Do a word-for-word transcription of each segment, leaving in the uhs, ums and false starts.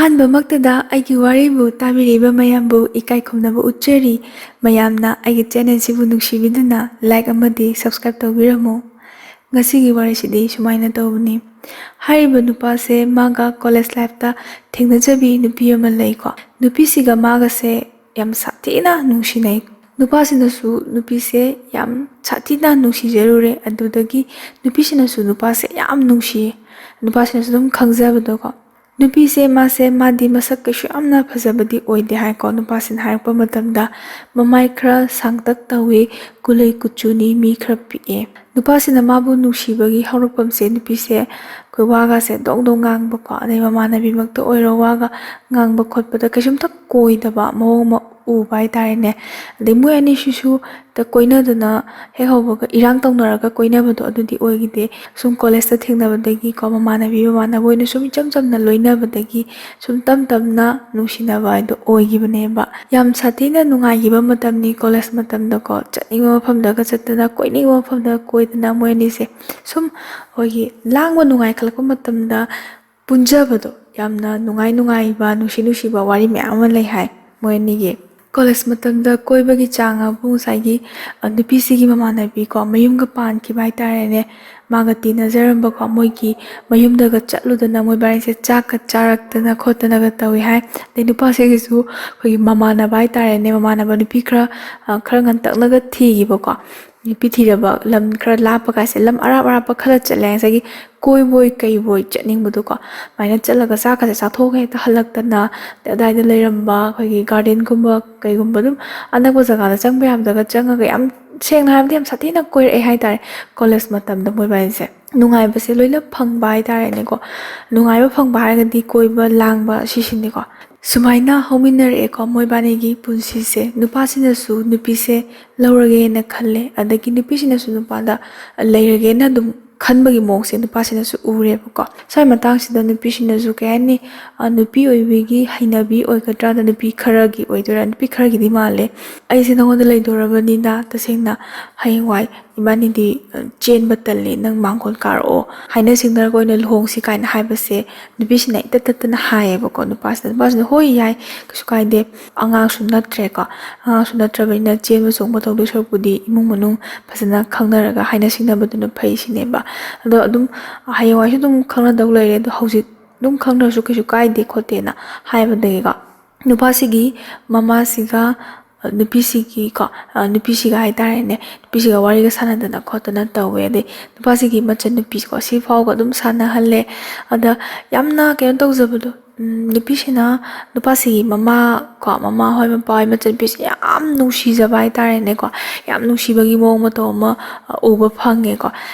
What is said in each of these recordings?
ꯑꯍꯥꯟꯕꯃꯛꯇꯗ ꯑꯩꯒꯤ ꯋꯥꯔꯤꯕꯨ ꯇꯥꯕꯤꯔꯤꯕ ꯃꯌꯥꯝꯕꯨ ꯏꯀꯥꯏ ꯈꯨꯝꯅꯕ ꯎꯠꯆꯔꯤ꯫ ꯃꯌꯥꯝꯅ ꯑꯩꯒꯤ channel ꯁꯤꯕꯨ ꯅꯨꯡꯁꯤꯕꯤꯗꯨꯅ like ꯑꯃꯗꯤ subscribe ꯇꯧꯕꯤꯔꯝꯃꯨ꯫ ꯉꯁꯤꯒꯤ ꯋꯥꯔꯤꯁꯤꯗꯤ ꯁꯨꯃꯥꯏꯅ ꯇꯧꯕꯅꯤ꯫ ꯍꯥꯏꯔꯤꯕ ꯅꯨꯄꯥꯁꯦ ꯃꯥꯒ college life ꯇ ꯊꯦꯡꯅꯖꯕꯤ ꯅꯨꯄꯤ ꯑꯃ ꯂꯩꯀꯣ꯫ ꯅꯨꯄꯤꯁꯤꯒ ꯃꯥꯒꯁꯦ ꯌꯥꯝ ꯁꯥꯊꯤꯅ ꯅꯨꯡꯁꯤꯅꯩ꯫ ꯅꯨꯄꯥꯁꯤꯅꯁꯨ ꯅꯨꯄꯤꯁꯦ ꯌꯥꯝ ꯁꯥꯊꯤꯅ ꯅꯨꯡꯁꯤꯖꯔꯨꯔꯦ꯫ ꯑꯗꯨꯗꯒꯤ ꯅꯨꯄꯤꯁꯤꯅꯁꯨ ꯅꯨꯄꯥꯁꯦ ꯌꯥꯝ ꯅꯨꯡꯁꯤꯌꯦ꯫ ꯅꯨꯄꯥꯁꯤꯅꯁꯨ ꯑꯗꯨꯝ ꯈꯪꯖꯕꯗꯣꯀꯣ꯫ ꯅꯨꯄꯤꯁꯦ ꯃꯥꯁꯦ, ꯃꯥꯗꯤ ꯃꯁꯛ ꯀꯩꯁꯨ ꯌꯥꯝꯅ ꯐꯖꯕꯗꯤ ꯑꯣꯏꯗꯦ ꯍꯥꯏꯀꯣ꯫ ꯅꯨꯄꯥꯁꯤꯅ ꯍꯥꯏꯔꯛꯄ ꯃꯇꯝꯗ ꯃꯃꯥꯏ ꯈꯔ ꯁꯥꯡꯇꯛ ꯇꯧꯏ, ꯀꯨꯂꯩ ꯀꯨꯆꯨꯅꯤ, ꯃꯤ ꯈꯔ ꯄꯤꯛꯑꯦ꯫ ꯅꯨꯄꯥꯁꯤꯅ ꯃꯥꯕꯨ ꯅꯨꯡꯁꯤꯕꯒꯤ ꯍꯧꯔꯛꯐꯝꯁꯦ, ꯅꯨꯄꯤꯁꯦ ꯑꯩꯈꯣꯏ ꯋꯥꯒꯁꯦ ꯗꯣꯡ ꯗꯣꯡ ꯉꯥꯡꯕꯀꯣ, ꯑꯗꯩ ꯃꯃꯥꯟꯅꯕꯤꯃꯛꯇ ꯑꯣꯏꯔꯣ, ꯋꯥꯒ ꯉꯥꯡꯕ ꯈꯣꯠꯄꯗ ꯀꯩꯁꯨꯝꯇ ꯀꯣꯏꯗꯕ ꯃꯑꯣꯡ ꯑꯃ ꯎꯕ ꯍꯥꯏꯇꯥꯔꯦꯅꯦ꯫ ꯑꯗꯩ ꯃꯣꯏ ꯑꯅꯤꯁꯤꯁꯨ ꯇ ꯀꯣꯏꯅꯗꯅ ꯍꯦꯛ ꯍꯧꯕꯒ ꯏꯔꯥꯡ ꯇꯧꯅꯔꯒ ꯀꯣꯏꯅꯕꯗꯣ ꯑꯗꯨꯗꯤ ꯑꯣꯏꯈꯤꯗꯦ꯫ ꯁꯨꯝ college ꯇ ꯊꯦꯡꯅꯕꯗꯒꯤꯀꯣ, ꯃꯃꯥꯟꯅꯕꯤ ꯃꯃꯥꯟꯅꯕ ꯑꯣꯏꯅ ꯁꯨꯝ ꯏꯆꯝ ꯆꯝꯅ ꯂꯣꯏꯅꯕꯗꯒꯤ ꯁꯨꯝ ꯇꯞ ꯇꯞꯅ ꯅꯨꯡꯁꯤꯅꯕ ꯍꯥꯏꯗꯣ ꯑꯣꯏꯈꯤꯕꯅꯦꯕ꯫ ꯌꯥꯝ ꯁꯥꯊꯤꯅ ꯅꯨꯡꯉꯥꯏꯈꯤꯕ ꯃꯇꯝꯅꯤ college ꯃꯇꯝꯗꯀꯣ꯫ ꯆꯠꯅꯤꯡꯕ ꯃꯐꯝꯗꯒ ꯆꯠꯇꯅ, ꯀꯣꯏꯅꯤꯡꯕ ꯃꯐꯝꯗ ꯀꯣꯏꯗꯅ, ꯃꯣꯏ ꯑꯅꯤꯁꯦ ꯁꯨꯝ ꯑꯩꯈꯣꯏꯒꯤ ꯂꯥꯡꯕ ꯅꯨꯡꯉꯥꯏꯈꯠꯂꯛꯄ ꯃꯇꯝꯗ ꯄꯨꯟꯖꯕꯗꯣ, ꯌꯥꯝꯅ ꯅꯨꯡꯉꯥꯏ ꯅꯨꯡꯉꯥꯏꯕ, ꯅꯨꯡꯁꯤ ꯅꯨꯡꯁꯤꯕ ꯋꯥꯔꯤ ꯃꯌꯥꯝ ꯑꯃ ꯂꯩ ꯍꯥꯏ ꯃꯣꯏ ꯑꯅꯤꯒꯤ꯫ College ꯃꯇꯝꯗ ꯀꯣꯏꯕꯒꯤ ꯆꯥꯡ ꯍꯥꯏꯕꯨ ꯉꯁꯥꯏꯒꯤ, ꯑ, ꯅꯨꯄꯤꯁꯤꯒꯤ ꯃꯃꯥꯟꯅꯕꯤꯀꯣ, ꯃꯌꯨꯝꯒ ꯄꯥꯟꯈꯤꯕ ꯍꯥꯏꯇꯥꯔꯦꯅꯦ, ꯃꯥꯒ ꯇꯤꯟꯅꯖꯔꯝꯕꯀꯣ, ꯃꯣꯏꯒꯤ ꯃꯌꯨꯝꯗꯒ ꯆꯠꯂꯨꯗꯅ ꯃꯣꯏ ꯕꯥꯅꯤꯁꯦ ꯆꯥꯛꯀ ꯆꯥꯔꯛꯇꯅ ꯈꯣꯠꯇꯅꯒ ꯇꯧꯏ ꯍꯥꯏ꯫ ꯑꯗꯩ ꯅꯨꯄꯥꯁꯤꯒꯤꯁꯨ ꯑꯩꯈꯣꯏꯒꯤ ꯃꯃꯥꯟꯅꯕ ꯍꯥꯏꯇꯥꯔꯦꯅꯦ, ꯃꯃꯥꯟꯅꯕ ꯅꯨꯄꯤ ꯈꯔ, ꯑ, ꯈꯔ ꯉꯟꯇꯛꯅꯒ ꯊꯤꯈꯤꯕꯀꯣ꯫ ꯅꯨꯄꯤ ꯊꯤꯔꯕ ꯂꯝ ꯈꯔ ꯂꯥꯞꯄ ꯀꯥꯏꯁꯦ, ꯂꯝ ꯑꯔꯥꯞ ꯑꯔꯥꯞꯄ ꯈꯔ ꯆꯠꯂꯦ꯫ ꯉꯁꯥꯏꯒꯤ ꯀꯣꯏꯕꯣꯏ ꯀꯩꯕꯣꯏ ꯆꯠꯅꯤꯡꯕꯗꯣꯀꯣ, ꯑꯗꯨꯃꯥꯏꯅ ꯆꯠꯂꯒ ꯆꯥꯛꯀꯁꯦ ꯆꯥꯊꯣꯛꯑꯒ ꯍꯦꯛꯇ ꯍꯜꯂꯛꯇꯅ, ꯑꯗꯥꯏꯗ ꯂꯩꯔꯝꯕ ꯑꯩꯈꯣꯏꯒꯤ garden ꯒꯨꯝꯕ ꯀꯩꯒꯨꯝꯕ ꯑꯗꯨꯝ ꯑꯅꯛꯄ ꯖꯒꯥꯗ ꯆꯪꯕ ꯌꯥꯕꯗꯒ ꯆꯪꯉꯒ, ꯌꯥꯝ ꯁꯦꯡꯅ ꯍꯥꯏꯔꯕꯗ ꯌꯥꯝ ꯁꯥꯊꯤꯅ ꯀꯣꯏꯔꯛꯑꯦ ꯍꯥꯏꯇꯥꯔꯦ college ꯃꯇꯝꯗ ꯃꯣꯏꯕꯥꯅꯤꯁꯦ꯫ ꯅꯨꯡꯉꯥꯏꯕꯁꯦ ꯂꯣꯏꯅ ꯐꯪꯕ ꯍꯥꯏꯇꯥꯔꯦꯅꯦꯀꯣ꯫ ꯅꯨꯡꯉꯥꯏꯕ ꯐꯪꯕ ꯍꯥꯏꯔꯒꯗꯤ ꯀꯣꯏꯕ ꯂꯥꯡꯕ ꯁꯤꯁꯤꯅꯤꯀꯣ꯫ ꯁꯨꯃꯥꯏꯅ ꯍꯧꯃꯤꯟꯅꯔꯛꯑꯦꯀꯣ ꯃꯣꯏꯕꯥꯅꯤꯒꯤ ꯄꯨꯟꯁꯤꯁꯦ꯫ ꯅꯨꯄꯥꯁꯤꯅꯁꯨ ꯅꯨꯄꯤꯁꯦ ꯂꯧꯔꯒꯦꯅ ꯈꯜꯂꯦ, ꯑꯗꯒꯤ ꯅꯨꯄꯤꯁꯤꯅꯁꯨ ꯅꯨꯄꯥꯗ ꯂꯩꯔꯒꯦꯅ ꯑꯗꯨꯝ ꯈꯟꯕꯒꯤ ꯃꯑꯣꯡꯁꯦ ꯅꯨꯄꯥꯁꯤꯅꯁꯨ ꯎꯔꯦꯕꯀꯣ꯫ ꯁ꯭ꯋꯥꯏ ꯃꯇꯥꯡꯁꯤꯗ ꯅꯨꯄꯤꯁꯤꯅꯁꯨ ꯀꯩ ꯍꯥꯏꯅꯤ, ꯑ, ꯅꯨꯄꯤ ꯑꯣꯏꯕꯤꯒꯤ ꯍꯩꯅꯕꯤ ꯑꯣꯏꯒꯗ꯭ꯔꯥ, ꯑꯗ ꯅꯨꯄꯤ ꯈꯔꯒꯤ ꯑꯣꯏꯗꯣꯏꯔꯥ, ꯅꯨꯄꯤ ꯈꯔꯒꯤꯗꯤ ꯃꯥꯜꯂꯦ꯫ "ꯑꯩꯁꯦ ꯅꯉꯣꯟꯗ ꯂꯩꯗꯣꯔꯕꯅꯤꯅ, ꯇꯁꯦꯡꯅ ꯍꯌꯦꯡꯋꯥꯏ ꯏꯕꯥꯅꯤꯗꯤ, ꯑ, ꯆꯦꯟꯕ ꯇꯜꯂꯦ, ꯅꯪ ꯃꯥꯡꯒꯣꯜ ꯀꯥꯔꯛꯑꯣ, ꯍꯥꯏꯅ ꯁꯤꯡꯅꯔꯒ ꯑꯣꯏꯅ ꯂꯨꯍꯣꯡꯁꯤ" ꯀꯥꯏꯅ ꯍꯥꯏꯕꯁꯦ ꯅꯨꯄꯤꯁꯤꯅ ꯍꯦꯛꯇ ꯇꯠꯇꯅ ꯍꯥꯏꯌꯦꯕꯀꯣ ꯅꯨꯄꯥꯁꯤꯅ꯫ ꯅꯨꯄꯥꯁꯤꯅ, "ꯍꯣꯏ, ꯌꯥꯏ, ꯀꯩꯁꯨ ꯀꯥꯏꯗꯦ, ꯑꯉꯥꯡꯁꯨ ꯅꯠꯇ꯭ꯔꯦꯀꯣ, ꯑꯉꯥꯡꯁꯨ ꯅꯠꯇ꯭ꯔꯕꯅꯤꯅ ꯆꯦꯟꯕ ꯆꯣꯡꯕ ꯇꯧꯗꯣꯏ ꯁꯔꯨꯛꯄꯨꯗꯤ ꯏꯃꯨꯡ ꯃꯅꯨꯡ ꯐꯖꯅ ꯈꯪꯅꯔꯒ ꯍꯥꯏꯅ ꯁꯤꯡꯅꯕꯗꯨꯅ ꯐꯩ" ꯁꯤꯅꯦꯕ꯫ ꯑꯗꯣ ꯑꯗꯨꯝ ꯍꯌꯦꯡꯋꯥꯏꯁꯨ ꯑꯗꯨꯝ ꯈꯪꯅꯗꯧ ꯂꯩꯔꯦ, ꯑꯗꯣ ꯍꯧꯖꯤꯛ ꯑꯗꯨꯝ ꯈꯪꯅꯔꯁꯨ ꯀꯩꯁꯨ ꯀꯥꯏꯗꯦ ꯈꯣꯠꯇꯦꯅ ꯍꯥꯏꯕꯗꯒꯤꯀꯣ, ꯅꯨꯄꯥꯁꯤꯒꯤ ꯃꯃꯥꯁꯤꯒ, ꯑ, ꯅꯨꯄꯤꯁꯤꯒꯤꯀꯣ, ꯑ, ꯅꯨꯄꯤꯁꯤꯒ ꯍꯥꯏꯇꯥꯔꯦꯅꯦ, ꯅꯨꯄꯤꯁꯤꯒ ꯋꯥꯔꯤꯒ ꯁꯥꯟꯅꯗꯅ ꯈꯣꯠꯇꯅ ꯇꯧꯋꯦ꯫ ꯑꯗꯩ ꯅꯨꯄꯥꯁꯤꯒꯤ ꯃꯆꯟꯅꯨꯄꯤꯁꯤꯀꯣ, ꯁꯤ ꯐꯥꯎꯕ ꯑꯗꯨꯝ ꯁꯥꯟꯅꯍꯜꯂꯦ꯫ ꯑꯗ ꯌꯥꯝꯅ ꯀꯩꯅꯣ ꯇꯧꯖꯕꯗꯣ, ꯎꯝ, ꯅꯨꯄꯤꯁꯤꯅ ꯅꯨꯄꯥꯁꯤꯒꯤ ꯃꯃꯥ ꯀꯣ, ꯃꯃꯥ ꯍꯣꯏ, ꯃꯄꯥ ꯍꯣꯏ, ꯃꯆꯟꯅꯨꯄꯤꯁꯦ ꯌꯥꯝ ꯅꯨꯡꯁꯤꯖꯕ ꯍꯥꯏꯇꯥꯔꯦꯅꯦꯀꯣ, ꯌꯥꯝ ꯅꯨꯡꯁꯤꯕꯒꯤ ꯃꯑꯣꯡ ꯃꯇꯧ ꯑꯃ, ꯑ, ꯎꯕ ꯐꯪꯉꯦꯀꯣ꯫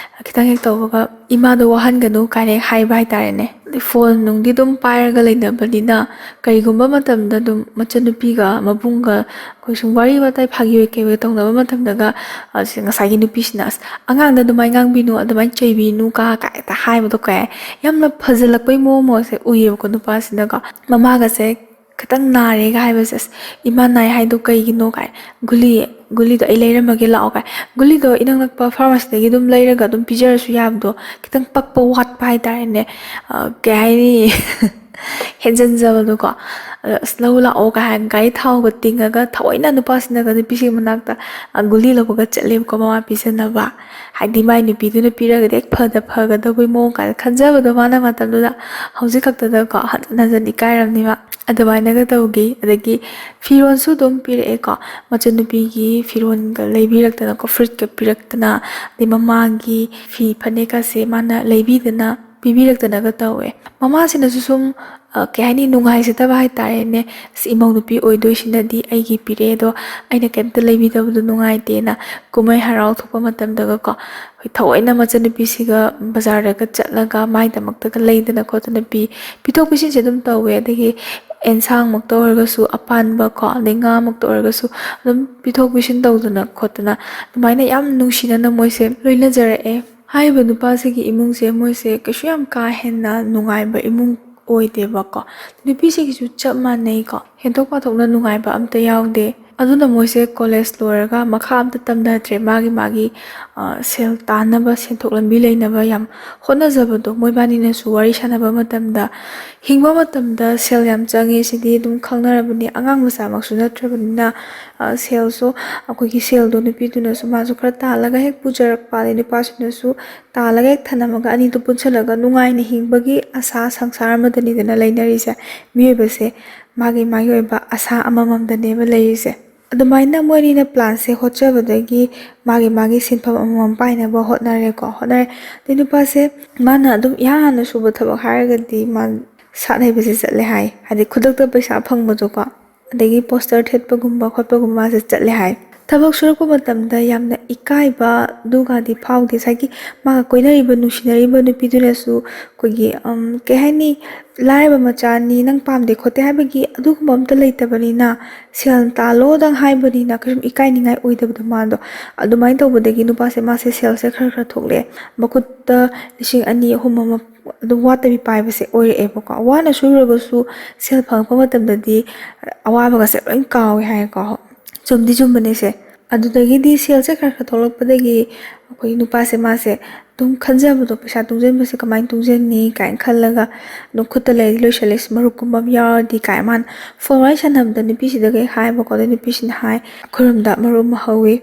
ꯈꯤꯇꯪ ꯍꯦꯛ ꯇꯧꯕꯒ, "ꯏꯃꯥꯗꯣ ꯋꯥꯍꯟꯒꯅꯨ" ꯀꯥꯏꯅ ꯍꯦꯛ ꯍꯥꯏꯕ ꯍꯥꯏꯇꯥꯔꯦꯅꯦ꯫ ꯑꯗꯩ ꯐꯣꯟ ꯅꯨꯡꯗꯤ ꯑꯗꯨꯝ ꯄꯥꯏꯔꯒ ꯂꯩꯅꯕꯅꯤꯅ, ꯀꯔꯤꯒꯨꯝꯕ ꯃꯇꯝꯗ ꯑꯗꯨꯝ ꯃꯆꯟꯅꯨꯄꯤꯒ ꯃꯕꯨꯡꯒ ꯑꯩꯈꯣꯏ ꯁꯨꯝ ꯋꯥꯔꯤ ꯋꯥꯇꯥꯏ ꯐꯥꯒꯤ ꯑꯣꯏ ꯀꯩ ꯑꯣꯏ ꯇꯧꯅꯕ ꯃꯇꯝꯗꯒ, ꯑ, ꯁꯤ ꯉꯁꯥꯏꯒꯤ ꯅꯨꯄꯤꯁꯤꯅ, "ꯑꯁ, ꯑꯉꯥꯡꯗ ꯑꯗꯨꯃꯥꯏꯅ ꯉꯥꯡꯕꯤꯅꯨ, ꯑꯗꯨꯃꯥꯏꯅ ꯆꯩꯕꯤꯅꯨ" ꯀ ꯀꯥꯏ ꯍꯦꯛꯇ ꯍꯥꯏꯕꯗꯣ, ꯀꯩ ꯌꯥꯝꯅ ꯐꯖꯜꯂꯛꯄꯩ ꯃꯑꯣꯡ ꯑꯃꯁꯦ ꯎꯏꯌꯦꯕꯀꯣ ꯅꯨꯄꯥꯁꯤꯅꯀꯣ꯫ ꯃꯃꯥꯒꯁꯦ ꯈꯤꯇꯪ ꯅꯥꯔꯦꯒ ꯍꯥꯏꯕꯁꯦ, "ꯑꯁ, ꯏꯃꯥ ꯅꯥꯏ ꯍꯥꯏꯗꯣ ꯀꯩꯒꯤꯅꯣ?" ꯀꯥꯏ, "ꯒꯨꯂꯤ, ꯒꯨꯂꯤꯗꯣ ꯑꯩ ꯂꯩꯔꯝꯃꯒꯦ, ꯂꯥꯛꯑꯣ" ꯀꯥꯏ꯫ ꯒꯨꯂꯤꯗꯣ ꯏꯅꯛ ꯅꯛꯄ ꯐꯥꯔꯃꯥꯁꯤꯗꯒꯤ ꯑꯗꯨꯝ ꯂꯩꯔꯒ ꯑꯗꯨꯝ ꯄꯤꯖꯔꯁꯨ ꯌꯥꯕꯗꯣ, ꯈꯤꯇꯪ ꯄꯛꯄ ꯋꯥꯠꯄ ꯍꯥꯏꯇꯥꯔꯦꯅꯦ꯫ ꯑ, ꯀꯩ ꯍꯥꯏꯅꯤ? ꯍꯦꯟꯖꯟꯖꯕꯗꯣꯀꯣ꯫ ꯑꯗ, "ꯑꯁ, ꯂꯧ ꯂꯥꯛꯑꯣ" ꯀꯥꯏ ꯍꯥꯏꯔꯒ ꯒꯥꯔꯤ ꯊꯥꯎꯒ ꯇꯤꯡꯉꯒ ꯊꯑꯣꯏꯅ ꯅꯨꯄꯥꯁꯤꯅꯒ ꯅꯨꯄꯤꯁꯤꯒꯤ ꯃꯅꯥꯛꯇ, ꯑ, ꯒꯨꯂꯤ ꯂꯧꯕꯒ ꯆꯠꯂꯦꯕꯀꯣ, ꯃꯃꯥ ꯄꯤꯖꯅꯕ꯫ ꯍꯥꯏꯗꯤ ꯃꯥꯏ ꯅꯨꯄꯤꯗꯨꯅ ꯄꯤꯔꯒꯗꯤ ꯍꯦꯛ ꯐꯗ ꯐꯒꯗꯧꯕꯩ ꯃꯑꯣꯡ ꯀꯥꯏꯅ ꯈꯟꯖꯕꯗꯣ ꯃꯥꯅ ꯃꯇꯝꯗꯨꯗ꯫ ꯍꯧꯖꯤꯛ ꯈꯛꯇꯗꯀꯣ ꯍꯟꯖꯟ ꯍꯟꯖꯟ ꯏꯀꯥꯏꯔꯝꯅꯦꯕ꯫ ꯑꯗꯨꯃꯥꯏꯅꯒ ꯇꯧꯈꯤ꯫ ꯑꯗꯒꯤ ꯐꯤꯔꯣꯜꯁꯨ ꯑꯗꯨꯝ ꯄꯤꯔꯛꯑꯦꯀꯣ꯫ ꯃꯆꯟꯅꯨꯄꯤꯒꯤ ꯐꯤꯔꯣꯜꯒ ꯂꯩꯕꯤꯔꯛꯇꯅꯀꯣ, ꯐꯨꯔꯤꯠꯀ ꯄꯤꯔꯛꯇꯅ, ꯑꯗꯩ ꯃꯃꯥꯒꯤ ꯐꯤ ꯐꯅꯦꯛꯀꯁꯦ ꯃꯥꯅ ꯂꯩꯕꯤꯗꯅ ꯄꯤꯕꯤꯔꯛꯇꯅꯒ ꯇꯧꯋꯦ꯫ ꯃꯃꯥꯁꯤꯅꯁꯨ ꯁꯨꯝ, ꯑ, ꯀꯩ ꯍꯥꯏꯅꯤ, ꯅꯨꯡꯉꯥꯏꯖꯗꯕ ꯍꯥꯏꯇꯥꯔꯦꯅꯦ꯫ "ꯑꯁ, ꯏꯃꯧ ꯅꯨꯄꯤ ꯑꯣꯏꯗꯣꯏꯁꯤꯅꯗꯤ ꯑꯩꯒꯤ ꯄꯤꯔꯛꯑꯦ, ꯑꯗꯣ ꯑꯩꯅ ꯀꯩꯝꯇ ꯂꯩꯕꯤꯗꯕꯗꯣ ꯅꯨꯡꯉꯥꯏꯇꯦꯅ" ꯀꯨꯝꯍꯩ ꯍꯔꯥꯎ ꯊꯣꯛꯄ ꯃꯇꯝꯗꯒꯀꯣ, ꯑꯩꯈꯣꯏ ꯊꯑꯣꯏꯅ ꯃꯆꯟꯅꯨꯄꯤꯁꯤꯒ ꯕꯖꯥꯔꯗꯒ ꯆꯠꯂꯒ ꯃꯥꯏꯗꯃꯛꯇꯒ ꯂꯩꯗꯅ ꯈꯣꯠꯇꯅ ꯄꯤ-, ꯄꯤꯊꯣꯛ ꯄꯤꯁꯤꯟꯁꯦ ꯑꯗꯨꯝ ꯇꯧꯋꯦ꯫ ꯑꯗꯒꯤ ꯑꯦꯟꯁꯥꯡꯃꯛꯇ ꯑꯣꯏꯔꯒꯁꯨ, ꯑꯄꯥꯟꯕ ꯀꯣ, ꯑꯗꯩ ꯉꯥꯃꯛꯇ ꯑꯣꯏꯔꯒꯁꯨ ꯑꯗꯨꯝ ꯄꯤꯊꯣꯛ ꯄꯤꯁꯤꯟ ꯇꯧꯗꯅ ꯈꯣꯠꯇꯅ ꯑꯗꯨꯃꯥꯏꯅ ꯌꯥꯝ ꯅꯨꯡꯁꯤꯅꯅ ꯃꯣꯏꯁꯦ ꯂꯣꯏꯅꯖꯔꯛꯑꯦ꯫ ꯍꯥꯏꯔꯤꯕ ꯅꯨꯄꯥꯁꯤꯒꯤ ꯏꯃꯨꯡꯁꯦ ꯃꯣꯏꯁꯦ ꯀꯩꯁꯨ ꯌꯥꯝ ꯀꯥ ꯍꯦꯟꯅ ꯅꯨꯡꯉꯥꯏꯕ ꯏꯃꯨꯡ ꯑꯣꯏꯗꯦꯕꯀꯣ꯫ ꯅꯨꯄꯤꯁꯤꯒꯤꯁꯨ ꯆꯞ ꯃꯥꯟꯅꯩꯀꯣ, ꯍꯦꯟꯗꯣꯛ ꯄꯥꯊꯣꯛꯅ ꯅꯨꯡꯉꯥꯏꯕ ꯑꯝꯇ ꯌꯥꯎꯗꯦ꯫ ꯑꯗꯨꯅ ꯃꯣꯏꯁꯦ ꯀꯣꯂꯦꯖ ꯂꯣꯏꯔꯒ ꯃꯈꯥ ꯑꯝꯇ ꯇꯝꯊꯗ꯭ꯔꯦ꯫ ꯃꯥꯒꯤ ꯃꯥꯒꯤ, ꯑ, ꯁꯦꯜ ꯇꯥꯟꯅꯕ, ꯁꯦꯟꯊꯣꯛ ꯂꯝꯕꯤ ꯂꯩꯅꯕ ꯌꯥꯝ ꯍꯣꯠꯅꯖꯕꯗꯣ꯫ ꯃꯣꯏꯕꯥꯅꯤꯅꯁꯨ ꯋꯥꯔꯤ ꯁꯥꯟꯅꯕ ꯃꯇꯝꯗ, ꯍꯤꯡꯕ ꯃꯇꯝꯗ ꯁꯦꯜ ꯌꯥꯝ ꯆꯪꯉꯦ, ꯁꯤꯗꯤ ꯑꯗꯨꯝ ꯈꯪꯅꯔꯕꯅꯤ꯫ ꯑꯉꯥꯡ ꯃꯆꯥꯃꯛꯁꯨ ꯅꯠꯇ꯭ꯔꯕꯅꯤꯅ, ꯑ, ꯁꯦꯜꯁꯨ, ꯑꯩꯈꯣꯏꯒꯤ ꯁꯦꯜꯗꯣ ꯅꯨꯄꯤꯗꯨꯅꯁꯨ ꯃꯥꯁꯨ ꯈꯔ ꯇꯥꯜꯂꯒ ꯍꯦꯛ ꯄꯨꯖꯔꯛꯄ, ꯑꯗꯩ ꯅꯨꯄꯥꯁꯤꯅꯁꯨ ꯇꯥꯜꯂꯒ ꯍꯦꯛ ꯊꯅꯝꯃꯒ ꯑꯅꯤꯗꯨ ꯄꯨꯟꯁꯤꯜꯂꯒ ꯅꯨꯡꯉꯥꯏꯅ ꯍꯤꯡꯕꯒꯤ ꯑꯁꯥ ꯁꯪꯁꯥꯔ ꯑꯃꯗꯅꯤꯗꯅ ꯂꯩꯅꯔꯤꯁꯦ꯫ ꯃꯤꯑꯣꯏꯕꯁꯦ ꯃꯥꯒꯤ ꯃꯥꯒꯤ ꯑꯣꯏꯕ ꯑꯁꯥ ꯑꯃꯃꯝꯗꯅꯦꯕ ꯂꯩꯔꯤꯁꯦ꯫ ꯑꯗꯨꯃꯥꯏꯅ ꯃꯣꯏ ꯑꯅꯤꯅ ꯄ꯭ꯂꯥꯟꯁꯦ ꯍꯣꯠꯆꯕꯗꯒꯤ ꯃꯥꯒꯤ ꯃꯥꯒꯤ ꯁꯤꯟꯐꯝ ꯑꯃꯃꯝ ꯄꯥꯏꯅꯕ ꯍꯣꯠꯅꯔꯦꯀꯣ꯫ ꯍꯣꯠꯅꯔꯦ꯫ ꯑꯗꯩ ꯅꯨꯄꯥꯁꯦ ꯃꯥꯅ ꯑꯗꯨꯝ ꯏꯍꯥꯟ ꯍꯥꯟꯅ ꯁꯨꯕ ꯊꯕꯛ ꯍꯥꯏꯔꯒꯗꯤ ꯃꯥ ꯁꯥꯠ ꯍꯩꯕꯁꯦ ꯆꯠꯂꯦ ꯍꯥꯏ꯫ ꯍꯥꯏꯗꯤ ꯈꯨꯗꯛꯇ ꯄꯩꯁꯥ ꯐꯪꯕꯗꯣꯀꯣ꯫ ꯑꯗꯒꯤ ꯄꯣꯁꯇꯔ ꯊꯦꯠꯄꯒꯨꯝꯕ ꯈꯣꯠꯄꯒꯨꯝꯕ ꯃꯥꯁꯦ ꯆꯠꯂꯦ ꯍꯥꯏ꯫ ꯊꯕꯛ ꯁꯨꯔꯛꯄ ꯃꯇꯝꯗ ꯌꯥꯝꯅ ꯏꯀꯥꯏꯕ ꯑꯗꯨꯒꯗꯤ ꯐꯥꯎꯗꯦ꯫ ꯉꯁꯥꯏꯒꯤ ꯃꯥꯒ ꯀꯣꯏꯅꯔꯤꯕ, ꯅꯨꯡꯁꯤꯅꯔꯤꯕ ꯅꯨꯄꯤꯗꯨꯅꯁꯨ ꯑꯩꯈꯣꯏꯒꯤ, ꯎꯝ, ꯀꯩ ꯍꯥꯏꯅꯤ, ꯂꯥꯏꯔꯕ ꯃꯆꯥꯅꯤ, ꯅꯪ ꯄꯥꯝꯗꯦ ꯈꯣꯠꯇꯦ ꯍꯥꯏꯕꯒꯤ ꯑꯗꯨꯒꯨꯝꯕ ꯑꯝꯇ ꯂꯩꯇꯕꯅꯤꯅ, ꯁꯦꯜ ꯇꯥꯜꯂꯣꯗꯪ ꯍꯥꯏꯕꯅꯤꯅ ꯀꯩꯁꯨꯝ ꯏꯀꯥꯏꯅꯤꯡꯉꯥꯏ ꯑꯣꯏꯗꯕꯗꯣ ꯃꯥꯗꯣ꯫ ꯑꯗꯨꯃꯥꯏꯅ ꯇꯧꯕꯗꯒꯤ ꯅꯨꯄꯥꯁꯦ, ꯃꯥꯁꯦ ꯁꯦꯜꯁꯦ ꯈꯔ ꯈꯔ ꯊꯣꯛꯂꯛꯑꯦ꯫ ꯃꯈꯨꯠꯇ ꯂꯤꯁꯤꯡ ꯑꯅꯤ, ꯑꯍꯨꯝ ꯑꯃ ꯑꯗꯨꯝ ꯋꯥꯠꯇꯕꯤ ꯄꯥꯏꯕꯁꯦ ꯑꯣꯏꯔꯛꯑꯦꯕꯀꯣ꯫ ꯋꯥꯅ ꯁꯨꯔꯒꯁꯨ ꯁꯦꯜ ꯐꯪꯉꯛꯄ ꯃꯇꯝꯗꯗꯤ ꯑꯋꯥꯕꯒꯁꯦ ꯂꯣꯏ ꯀꯥꯎꯋꯦ ꯍꯥꯏꯌꯦꯀꯣ꯫ ꯆꯨꯝꯗꯤ ꯆꯨꯝꯕꯅꯦꯁꯦ꯫ ꯑꯗꯨꯗꯒꯤꯗꯤ ꯁꯦꯜꯁꯦ ꯈꯔ ꯈꯔ ꯊꯣꯛꯂꯛꯄꯗꯒꯤ ꯑꯩꯈꯣꯏ ꯅꯨꯄꯥꯁꯦ, ꯃꯥꯁꯦ ꯑꯗꯨꯝ ꯈꯟꯖꯕꯗꯣ, ꯄꯩꯁꯥ ꯇꯨꯡꯁꯤꯟꯕꯁꯦ ꯀꯃꯥꯏꯅ ꯇꯨꯡꯁꯤꯟꯅꯤ ꯀꯥꯏꯅ ꯈꯜꯂꯒ, ꯑꯗꯨꯝ ꯈꯨꯠꯇ ꯂꯩꯔꯗꯤ ꯂꯣꯏꯁꯜꯂꯦ, ꯃꯔꯨꯞꯀꯨꯝꯕ ꯑꯃ ꯌꯥꯎꯔꯗꯤ ꯀꯥꯏꯅ ꯃꯥꯅ ꯐꯣꯟ ꯋꯥꯔꯤ ꯁꯥꯟꯅꯕꯗ ꯅꯨꯄꯤꯁꯤꯗꯒ ꯍꯦꯛ ꯍꯥꯏꯕꯀꯣ꯫ ꯑꯗꯩ ꯅꯨꯄꯤꯁꯤꯅ ꯍꯥꯏ, "ꯑꯩꯈꯣꯏꯔꯣꯝꯗ ꯃꯔꯨꯞ ꯑꯃ ꯍꯧꯋꯤ,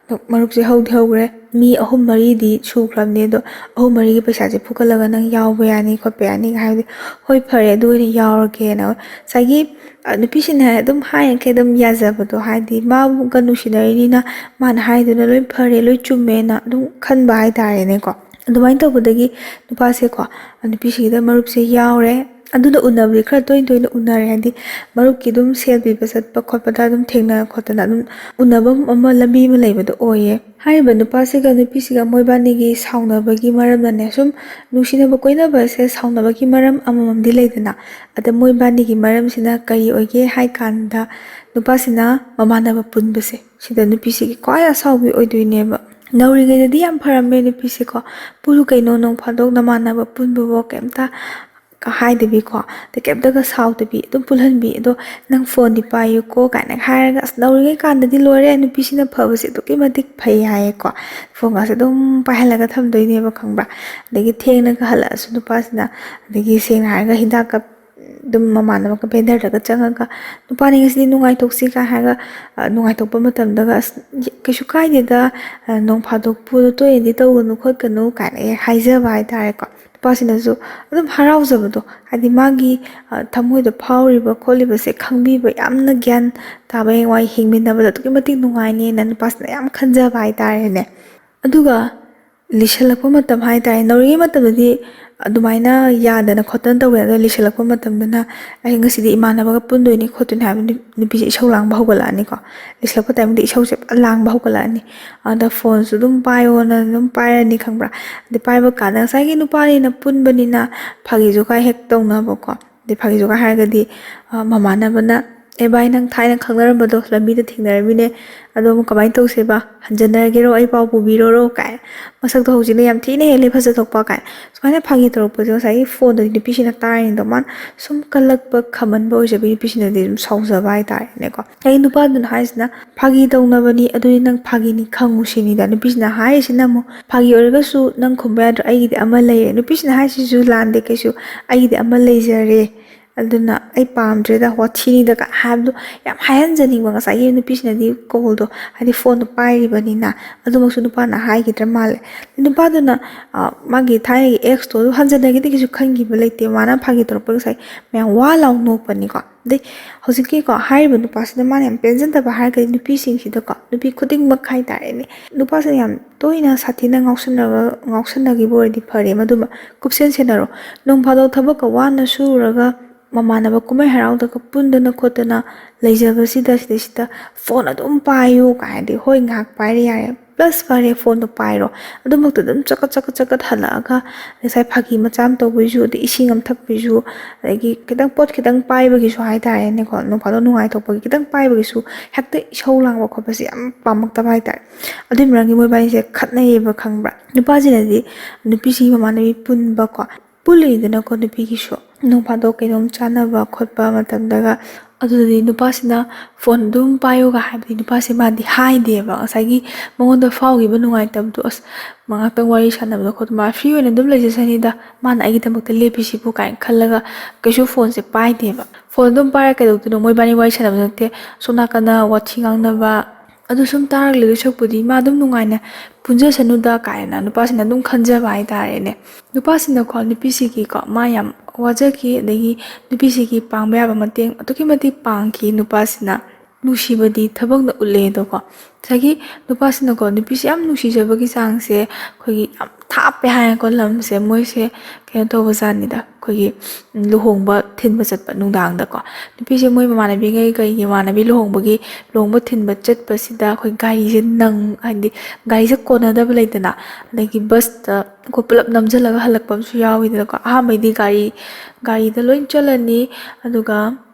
ꯑꯗꯣ ꯃꯔꯨꯞꯁꯦ ꯍꯧꯗꯤ ꯍꯧꯈ꯭ꯔꯦ, ꯃꯤ ꯑꯍꯨꯝ ꯃꯔꯤꯗꯤ ꯁꯨꯈ꯭ꯔꯕꯅꯦ, ꯑꯗꯣ ꯑꯍꯨꯝ ꯃꯔꯤꯒꯤ ꯄꯩꯁꯥꯁꯦ ꯐꯨꯒꯠꯂꯒ ꯅꯪ ꯌꯥꯎꯕ ꯌꯥꯅꯤ ꯈꯣꯠꯄ ꯌꯥꯅꯤ" ꯍꯥꯏꯕꯗꯤ, "ꯍꯣꯏ, ꯐꯔꯦ, ꯑꯗꯨ ꯑꯣꯏꯅ ꯌꯥꯎꯔꯒꯦꯅ" ꯉꯁꯥꯏꯒꯤ, ꯑ, ꯅꯨꯄꯤꯁꯤꯅ ꯑꯗꯨꯝ ꯍꯥꯏꯔꯤꯈꯩ ꯑꯗꯨꯝ ꯌꯥꯖꯕꯗꯣ, ꯍꯥꯏꯗꯤ ꯃꯥꯒ ꯅꯨꯡꯁꯤꯅꯔꯤꯅꯤꯅ ꯃꯥꯅ ꯍꯥꯏꯗꯨꯅ ꯂꯣꯏ ꯐꯔꯦ, ꯂꯣꯏ ꯆꯨꯝꯃꯦꯅ ꯑꯗꯨꯝ ꯈꯟꯕ ꯍꯥꯏꯇꯥꯔꯦꯅꯦꯀꯣ꯫ ꯑꯗꯨꯃꯥꯏꯅ ꯇꯧꯕꯗꯒꯤ ꯅꯨꯄꯥꯁꯦꯀꯣ, ꯅꯨꯄꯤꯁꯤꯒꯤꯗ ꯃꯔꯨꯞꯁꯦ ꯌꯥꯎꯔꯦ꯫ ꯑꯗꯨꯅ ꯎꯅꯕꯗꯤ ꯈꯔ ꯇꯣꯏꯅ ꯇꯣꯏꯅ ꯎꯅꯔꯦ, ꯍꯥꯏꯗꯤ ꯃꯔꯨꯞꯀꯤ ꯑꯗꯨꯝ ꯁꯦꯜ ꯄꯤꯕ ꯆꯠꯄ ꯈꯣꯠꯄꯗ ꯑꯗꯨꯝ ꯊꯦꯡꯅ ꯈꯣꯠꯇꯅ ꯑꯗꯨꯝ ꯎꯅꯕꯝ ꯑꯃ, ꯂꯝꯕꯤ ꯑꯃ ꯂꯩꯕꯗꯣ ꯑꯣꯏꯌꯦ꯫ ꯍꯥꯏꯔꯤꯕ ꯅꯨꯄꯥꯁꯤꯒ ꯅꯨꯄꯤꯁꯤꯒ ꯃꯣꯏꯕꯥꯅꯤꯒꯤ ꯁꯥꯎꯅꯕꯒꯤ ꯃꯔꯝꯅꯅꯦ, ꯁꯨꯝ ꯅꯨꯡꯁꯤꯅꯕ ꯀꯣꯏꯅꯕꯁꯦ ꯁꯥꯎꯅꯕꯒꯤ ꯃꯔꯝ ꯑꯃꯃꯝꯗꯤ ꯂꯩꯗꯅ, ꯑꯗ ꯃꯣꯏꯕꯥꯅꯤꯒꯤ ꯃꯔꯝꯁꯤꯅ ꯀꯔꯤ ꯑꯣꯏꯒꯦ ꯍꯥꯏ ꯀꯥꯟꯗ, ꯅꯨꯄꯥꯁꯤꯅ ꯃꯃꯥꯟꯅꯕ ꯄꯨꯟꯕꯁꯦ, ꯁꯤꯗ ꯅꯨꯄꯤꯁꯤꯒꯤ ꯈ꯭ꯋꯥꯏ ꯑꯁꯥꯎꯕꯤ ꯑꯣꯏꯗꯣꯏꯅꯦꯕ꯫ ꯅꯧꯔꯤꯉꯩꯗꯗꯤ ꯌꯥꯝ ꯐꯔꯝꯃꯦ ꯅꯨꯄꯤꯁꯦꯀꯣ, ꯄꯨꯜꯂꯨ ꯀꯩꯅꯣ, ꯅꯣꯡ ꯐꯥꯗꯣꯛ ꯅꯃꯥꯟꯅꯕ ꯄꯨꯟꯕꯕꯨ ꯀꯩꯝꯇ ꯍꯥꯏꯗꯕꯤꯀꯣ, ꯑꯗꯩ ꯀꯩꯝꯇꯒ ꯁꯥꯎꯗꯕꯤ ꯑꯗꯨꯝ ꯄꯨꯜꯍꯟꯕꯤ꯫ ꯑꯗꯣ "ꯅꯪ ꯐꯣꯟꯗꯤ ꯄꯥꯏꯌꯨꯀꯣ" ꯀꯥꯏꯅ ꯍꯥꯏꯔꯒ, ꯑꯁ, ꯅꯧꯔꯤꯉꯩ ꯀꯥꯟꯗꯗꯤ ꯂꯣꯏꯔꯦ, ꯅꯨꯄꯤꯁꯤꯅ ꯐꯕꯁꯦ ꯑꯗꯨꯛꯀꯤ ꯃꯇꯤꯛ ꯐꯩ ꯍꯥꯏꯌꯦꯀꯣ꯫ ꯐꯣꯟꯒꯁꯦ ꯑꯗꯨꯝ ꯄꯥꯏꯍꯜꯂꯒ ꯊꯝꯗꯣꯏꯅꯦꯕ, ꯈꯪꯕ꯭ꯔꯥ? ꯑꯗꯒꯤ ꯊꯦꯡꯅꯒ ꯍꯜꯂꯛꯑꯁꯨ ꯅꯨꯄꯥꯁꯤꯅ, ꯑꯗꯒꯤ ꯁꯦꯡꯅ ꯍꯥꯏꯔꯒ ꯍꯤꯗꯥꯛꯀ ꯑꯗꯨꯝ ꯃꯃꯥꯟꯅꯕꯒ ꯚꯦꯟꯗꯔꯗꯒ ꯆꯪꯉꯒ, "ꯅꯨꯄꯥꯅꯤ ꯉꯁꯤꯗꯤ ꯅꯨꯡꯉꯥꯏꯊꯣꯛꯁꯤ" ꯀꯥꯏ ꯍꯥꯏꯔꯒ, ꯑ, ꯅꯨꯡꯉꯥꯏꯊꯣꯛꯄ ꯃꯇꯝꯗꯒ, "ꯑꯁ, ꯀꯩꯁꯨ ꯀꯥꯏꯗꯦꯗ, ꯑ, ꯅꯣꯡ ꯐꯥꯗꯣꯛꯄꯨ ꯇꯣꯏꯅꯗꯤ ꯇꯧꯒꯅꯨ ꯈꯣꯠꯀꯅꯨ" ꯀꯥꯏꯅ ꯍꯦꯛ ꯍꯥꯏꯖꯕ ꯍꯥꯏꯇꯥꯔꯦꯀꯣ꯫ ꯅꯨꯄꯥꯁꯤꯅꯁꯨ ꯑꯗꯨꯝ ꯍꯔꯥꯎꯖꯕꯗꯣ, ꯍꯥꯏꯗꯤ ꯃꯥꯒꯤ, ꯑ, ꯊꯃꯣꯏꯗ ꯐꯥꯎꯔꯤꯕ ꯈꯣꯠꯂꯤꯕꯁꯦ ꯈꯪꯕꯤꯕ, ꯌꯥꯝꯅ ꯒ꯭ꯌꯥꯟ ꯇꯥꯕ, ꯍꯌꯦꯡꯋꯥꯏ ꯍꯤꯡꯃꯤꯟꯅꯕꯗ ꯑꯗꯨꯛꯀꯤ ꯃꯇꯤꯛ ꯅꯨꯡꯉꯥꯏꯅꯦꯅ ꯅꯨꯄꯥꯁꯤꯅ ꯌꯥꯝ ꯈꯟꯖꯕ ꯍꯥꯏꯇꯥꯔꯦꯅꯦ꯫ ꯑꯗꯨꯒ ꯂꯤꯁꯜꯂꯛꯄ ꯃꯇꯝ ꯍꯥꯏꯇꯥꯔꯦ, ꯅꯧꯔꯤꯉꯩ ꯃꯇꯝꯗꯗꯤ ꯑꯗꯨꯃꯥꯏꯅ ꯌꯥꯗꯅ ꯈꯣꯠꯇꯅ ꯇꯧꯋꯦ꯫ ꯑꯗꯣ ꯂꯤꯁꯜꯂꯛꯄ ꯃꯇꯝꯗꯅ "ꯑꯩ ꯉꯁꯤꯗꯤ ꯏꯃꯥꯟꯅꯕꯒ ꯄꯨꯟꯗꯣꯏꯅꯤ ꯈꯣꯠꯇꯣꯏꯅꯤ" ꯍꯥꯏꯕ ꯅꯨ-, ꯅꯨꯄꯤꯁꯦ ꯏꯁꯧ ꯂꯥꯡꯕ ꯍꯧꯒꯠꯂꯛꯑꯅꯤꯀꯣ꯫ ꯂꯤꯁꯜꯂꯛꯄ ꯇꯥꯏꯃꯤꯡꯗ ꯏꯁꯧꯁꯦ ꯐꯖꯅ ꯂꯥꯡꯕ ꯍꯧꯒꯠꯂꯛꯑꯅꯤ꯫ ꯑꯗ ꯐꯣꯟꯁꯨ ꯑꯗꯨꯝ ꯄꯥꯏꯌꯣꯅ ꯑꯗꯨꯝ ꯄꯥꯏꯔꯅꯤ, ꯈꯪꯕ꯭ꯔꯥ? ꯑꯗ ꯄꯥꯏꯕ ꯀꯥꯟꯗ ꯉꯁꯥꯏꯒꯤ ꯅꯨꯄꯥꯅꯤꯅ ꯄꯨꯟꯕꯅꯤꯅ ꯐꯥꯒꯤ ꯖꯣꯒꯥꯏ ꯍꯦꯛ ꯇꯧꯅꯕꯀꯣ꯫ ꯑꯗꯩ ꯐꯥꯒꯤ ꯖꯣꯒꯥꯏ ꯍꯥꯏꯔꯒꯗꯤ, ꯑ, ꯃꯃꯥꯟꯅꯕꯅ, "ꯑꯦ ꯚꯥꯏ, ꯅꯪ ꯊꯥꯏꯅ ꯈꯪꯅꯔꯝꯕꯗꯣ ꯂꯝꯕꯤꯗ ꯊꯦꯡꯅꯔꯝꯃꯤꯅꯦ, ꯑꯗꯣ ꯑꯃꯨꯛ ꯀꯃꯥꯏꯅ ꯇꯧꯁꯦꯕ? ꯍꯟꯖꯟꯅꯔꯒꯦꯔꯣ? ꯑꯩ ꯄꯥꯎ ꯄꯨꯕꯤꯔꯣꯔꯣ?" ꯀꯥꯏ, "ꯃꯁꯛꯇꯣ ꯍꯧꯖꯤꯛꯅ ꯌꯥꯝ ꯊꯤꯅ ꯍꯦꯜꯂꯦ ꯐꯖꯊꯣꯛꯄ" ꯀꯥꯏ꯫ ꯁꯨꯃꯥꯏꯅ ꯐꯥꯒꯤ ꯇꯧꯔꯛꯄꯁꯦ ꯉꯁꯥꯏꯒꯤ ꯐꯣꯟꯗꯗꯤ ꯅꯨꯄꯤꯁꯤꯅ ꯇꯥꯔꯤꯅꯤꯗꯣ, ꯃꯥꯅ ꯁꯨꯝ ꯀꯜꯂꯛꯄ ꯈꯝꯃꯟꯕ ꯑꯣꯏꯖꯕꯒꯤ ꯅꯨꯄꯤꯁꯤꯅꯗꯤ ꯑꯗꯨꯝ ꯁꯥꯎꯖꯕ ꯍꯥꯏꯇꯥꯔꯦꯅꯦꯀꯣ꯫ ꯑꯩ ꯅꯨꯄꯥꯗꯨꯅ ꯍꯥꯏꯁꯤꯅ, "ꯐꯥꯒꯤ ꯇꯧꯅꯕꯅꯤ, ꯑꯗꯨꯗꯤ ꯅꯪ ꯐꯥꯒꯤꯅꯤ ꯈꯪꯉꯨ" ꯁꯤꯅꯤꯗ꯫ ꯅꯨꯄꯤꯁꯤꯅ ꯍꯥꯏꯔꯤꯁꯤꯅ ꯑꯃꯨꯛ, "ꯐꯥꯒꯤ ꯑꯣꯏꯔꯒꯁꯨ ꯅꯪ ꯈꯨꯝꯕ ꯌꯥꯗ꯭ꯔꯣ? ꯑꯩꯒꯤꯗꯤ ꯑꯃ ꯂꯩꯔꯦ"꯫ ꯅꯨꯄꯤꯁꯤꯅ ꯍꯥꯏꯁꯤꯁꯨ ꯂꯥꯟꯗꯦ ꯀꯩꯁꯨ, "ꯑꯩꯒꯤꯗꯤ ꯑꯃ ꯂꯩꯖꯔꯦ, ꯑꯗꯨꯅ ꯑꯩ ꯄꯥꯝꯗ꯭ꯔꯦꯗ, ꯋꯥꯊꯤꯅꯤꯗ" ꯀꯥꯏ ꯍꯥꯏꯕꯗꯣ ꯌꯥꯝ ꯍꯥꯏꯍꯟꯖꯅꯤꯡꯕ ꯉꯁꯥꯏꯒꯤ ꯅꯨꯄꯤꯁꯤꯅꯗꯤ ꯀꯣꯜꯗꯣ, ꯍꯥꯏꯗꯤ ꯐꯣꯟꯗꯣ ꯄꯥꯏꯔꯤꯕꯅꯤꯅ꯫ ꯑꯗꯨꯃꯛꯁꯨ ꯅꯨꯄꯥꯅ ꯍꯥꯏꯈꯤꯗ꯭ꯔ ꯃꯥꯜꯂꯦ꯫ ꯅꯨꯄꯥꯗꯨꯅ, ꯑ, ꯃꯥꯒꯤ ꯊꯥꯏꯅꯒꯤ ꯑꯦꯛꯁꯇꯣ ꯑꯗꯨ ꯍꯟꯖꯟꯅꯒꯦꯗꯤ ꯀꯩꯁꯨ ꯈꯟꯈꯤꯕ ꯂꯩꯇꯦ꯫ ꯃꯥꯅ ꯐꯥꯒꯤ ꯇꯧꯔꯛꯄ ꯉꯁꯥꯏ ꯃꯌꯥꯝ ꯋꯥ ꯂꯥꯎ ꯅꯣꯛꯄꯅꯤꯀꯣ꯫ ꯑꯗꯩ ꯍꯧꯖꯤꯛꯀꯤꯀꯣ ꯍꯥꯏꯔꯤꯕ ꯅꯨꯄꯥꯁꯤꯅ ꯃꯥꯅ ꯌꯥꯝ ꯄꯦꯟꯖꯗꯕ ꯍꯥꯏꯔꯒꯗꯤ ꯅꯨꯄꯤꯁꯤꯡꯁꯤꯗꯀꯣ, ꯅꯨꯄꯤ ꯈꯨꯗꯤꯡꯃꯛ ꯍꯥꯏꯇꯥꯔꯦꯅꯦ, ꯅꯨꯄꯥꯁꯤꯅ ꯌꯥꯝ ꯇꯣꯏꯅ ꯁꯥꯊꯤꯅ ꯉꯥꯎꯁꯟꯅꯕ, ꯉꯥꯎꯁꯟꯅꯈꯤꯕ ꯑꯣꯏꯔꯗꯤ ꯐꯔꯦ, ꯃꯗꯨꯃ ꯀꯨꯞꯁꯦꯟ ꯁꯦꯟꯅꯔꯣ꯫ ꯅꯣꯡ ꯐꯥꯗꯣꯛ ꯊꯕꯛꯀ ꯋꯥꯅ ꯁꯨꯔꯒ ꯃꯃꯥꯟꯅꯕ ꯀꯨꯝꯍꯩ ꯍꯔꯥꯎꯗꯒ ꯄꯨꯟꯗꯅ ꯈꯣꯠꯇꯅ ꯂꯩꯖꯕꯁꯤꯗ, ꯁꯤꯗꯩꯁꯤꯗ ꯐꯣꯟ ꯑꯗꯨꯝ ꯄꯥꯏꯌꯨ ꯀꯥꯏꯅꯗꯤ, ꯍꯣꯏ, ꯉꯥꯏꯍꯥꯛ ꯄꯥꯏꯔꯦ, ꯌꯥꯔꯦ, ꯄ꯭ꯂꯁ ꯐꯔꯦ, ꯐꯣꯟꯗꯣ ꯄꯥꯏꯔꯣ꯫ ꯑꯗꯨꯃꯛꯇ ꯑꯗꯨꯝ ꯆꯀꯠ ꯆꯀꯠ ꯆꯀꯠ ꯍꯜꯂꯛꯑꯒ ꯉꯁꯥꯏ ꯐꯥꯒꯤ ꯃꯆꯥ ꯑꯃ ꯇꯧꯕꯩꯁꯨ, ꯑꯗꯩ ꯏꯁꯤꯡ ꯑꯃ ꯊꯛꯄꯩꯁꯨ, ꯑꯗꯒꯤ ꯈꯤꯇꯪ ꯄꯣꯠ ꯈꯤꯇꯪ ꯄꯥꯏꯕꯒꯤꯁꯨ ꯍꯥꯏꯇꯥꯔꯦꯅꯦꯀꯣ, ꯅꯣꯡ ꯐꯥꯗꯣꯛ ꯅꯨꯡꯉꯥꯏꯊꯣꯛꯄꯒꯤ ꯈꯤꯇꯪ ꯄꯥꯏꯕꯒꯤꯁꯨ ꯍꯦꯛꯇ ꯏꯁꯧ ꯂꯥꯡꯕ ꯈꯣꯠꯄꯁꯦ ꯌꯥꯝ ꯄꯥꯝꯃꯛꯇꯕ ꯍꯥꯏꯇꯥꯔꯦ꯫ ꯑꯗꯨꯏ ꯃꯔꯝꯒꯤ ꯃꯣꯏꯕꯥꯅꯤꯁꯦ ꯈꯠꯅꯩꯌꯦꯕ, ꯈꯪꯕ꯭ꯔꯥ? ꯅꯨꯄꯥꯁꯤꯅꯗꯤ ꯅꯨꯄꯤꯁꯤꯒꯤ ꯃꯃꯥꯟꯅꯕꯤ ꯄꯨꯟꯕꯀꯣ, ꯂꯩꯗꯅꯀꯣ ꯅꯨꯄꯤꯒꯤꯁꯨ꯫ ꯅꯣꯡ ꯐꯥꯗꯣꯛ ꯀꯩꯅꯣꯝ ꯆꯥꯅꯕ ꯈꯣꯠꯄ ꯃꯇꯝꯗꯒ, ꯑꯗꯨꯗꯗꯤ ꯅꯨꯄꯥꯁꯤꯅ ꯐꯣꯟ ꯑꯗꯨꯝ ꯄꯥꯏꯌꯨꯒ ꯍꯥꯏꯕꯗꯤ ꯅꯨꯄꯥꯁꯦ ꯃꯥꯗꯤ ꯍꯥꯏꯗꯦꯕ꯫ ꯉꯁꯥꯏꯒꯤ ꯃꯉꯣꯟꯗ ꯐꯥꯎꯈꯤꯕ ꯅꯨꯡꯉꯥꯏꯇꯕꯗꯣ, "ꯑꯁ, ꯉꯥꯛꯇꯪ ꯋꯥꯔꯤ ꯁꯥꯟꯅꯕꯗ ꯈꯣꯠꯇ ꯃꯥ ꯐ꯭ꯔꯤ ꯑꯣꯏꯅ ꯑꯗꯨꯝ ꯂꯩꯖꯁꯅꯤꯗ, ꯃꯥꯅ ꯑꯩꯒꯤꯗꯃꯛꯇ ꯂꯦꯞꯄꯤꯁꯤꯕꯨ" ꯀꯥꯏꯅ ꯈꯜꯂꯒ ꯀꯩꯁꯨ ꯐꯣꯟꯁꯦ ꯄꯥꯏꯗꯦꯕ꯫ ꯐꯣꯟ ꯑꯗꯨꯝ ꯄꯥꯏꯔ ꯀꯩꯗꯧꯗꯣꯏꯅꯣ? ꯃꯣꯏꯕꯥꯅꯤ ꯋꯥꯔꯤ ꯁꯥꯟꯅꯕꯁꯨ ꯅꯠꯇꯦ, ꯁꯣꯝ ꯅꯥꯀꯟꯗ ꯋꯥꯊꯤ ꯉꯥꯡꯅꯕ, ꯑꯗꯨ ꯁꯨꯝ ꯇꯥꯔꯒ ꯂꯩꯗꯣꯏ ꯁꯔꯨꯛꯄꯨꯗꯤ ꯃꯥ ꯑꯗꯨꯝ ꯅꯨꯡꯉꯥꯏꯅ ꯄꯨꯟꯖꯁꯅꯨꯗ ꯀꯥꯏꯅ ꯅꯨꯄꯥꯁꯤꯅ ꯑꯗꯨꯝ ꯈꯟꯖꯕ ꯍꯥꯏꯇꯥꯔꯦꯅꯦ꯫ ꯅꯨꯄꯥꯁꯤꯅꯀꯣ ꯅꯨꯄꯤꯁꯤꯒꯤꯀꯣ ꯃꯥ ꯌꯥꯝ ꯋꯥꯖꯈꯤ, ꯑꯗꯒꯤ ꯅꯨꯄꯤꯁꯤꯒꯤ ꯄꯥꯡꯕ ꯌꯥꯕ ꯃꯇꯦꯡ ꯑꯗꯨꯛꯀꯤ ꯃꯇꯤꯛ ꯄꯥꯡꯈꯤ ꯅꯨꯄꯥꯁꯤꯅ꯫ ꯅꯨꯡꯁꯤꯕꯗꯤ ꯊꯕꯛꯅ ꯎꯠꯂꯦ ꯑꯗꯣꯀꯣ꯫ ꯉꯁꯥꯏꯒꯤ ꯅꯨꯄꯥꯁꯤꯅꯀꯣ ꯅꯨꯄꯤꯁꯦ ꯌꯥꯝ ꯅꯨꯡꯁꯤꯖꯕꯒꯤ ꯆꯥꯡꯁꯦ ꯑꯩꯈꯣꯏꯒꯤ ꯌꯥꯝ ꯊꯥꯞꯄꯦ ꯍꯥꯏꯔꯦꯀꯣ, ꯂꯝꯁꯦ꯫ ꯃꯣꯏꯁꯦ ꯀꯩꯅꯣ ꯇꯧꯕꯖꯥꯠꯅꯤꯗ, ꯑꯩꯈꯣꯏꯒꯤ ꯂꯨꯍꯣꯡꯕ ꯊꯤꯟꯕ ꯆꯠꯄ ꯅꯨꯡꯗꯥꯡꯗꯀꯣ꯫ ꯅꯨꯄꯤꯁꯦ ꯃꯣꯏ ꯃꯃꯥꯟꯅꯕꯤꯉꯩ ꯀꯩꯒꯤ ꯃꯃꯥꯟꯅꯕꯤ ꯂꯨꯍꯣꯡꯕꯒꯤ, ꯂꯨꯍꯣꯡꯕ ꯊꯤꯟꯕ ꯆꯠꯄꯁꯤꯗ ꯑꯩꯈꯣꯏ ꯒꯥꯔꯤꯁꯦ ꯅꯪ-, ꯍꯥꯏꯗꯤ ꯒꯥꯔꯤꯁꯦ ꯀꯣꯟꯅꯗꯕ ꯂꯩꯗꯅ, ꯑꯗꯒꯤ ꯕꯁꯇ ꯑꯩꯈꯣꯏ ꯄꯨꯂꯞ ꯅꯝꯁꯤꯜꯂꯒ ꯍꯜꯂꯛꯄ ꯑꯃꯁꯨ ꯌꯥꯎꯋꯤꯗꯅꯀꯣ꯫ ꯑꯍꯥꯟꯕꯩꯗꯤ ꯒꯥꯔꯤ, ꯒꯥꯔꯤꯗ ꯂꯣꯏ ꯆꯠꯂꯅꯤ, ꯑꯗꯨꯒ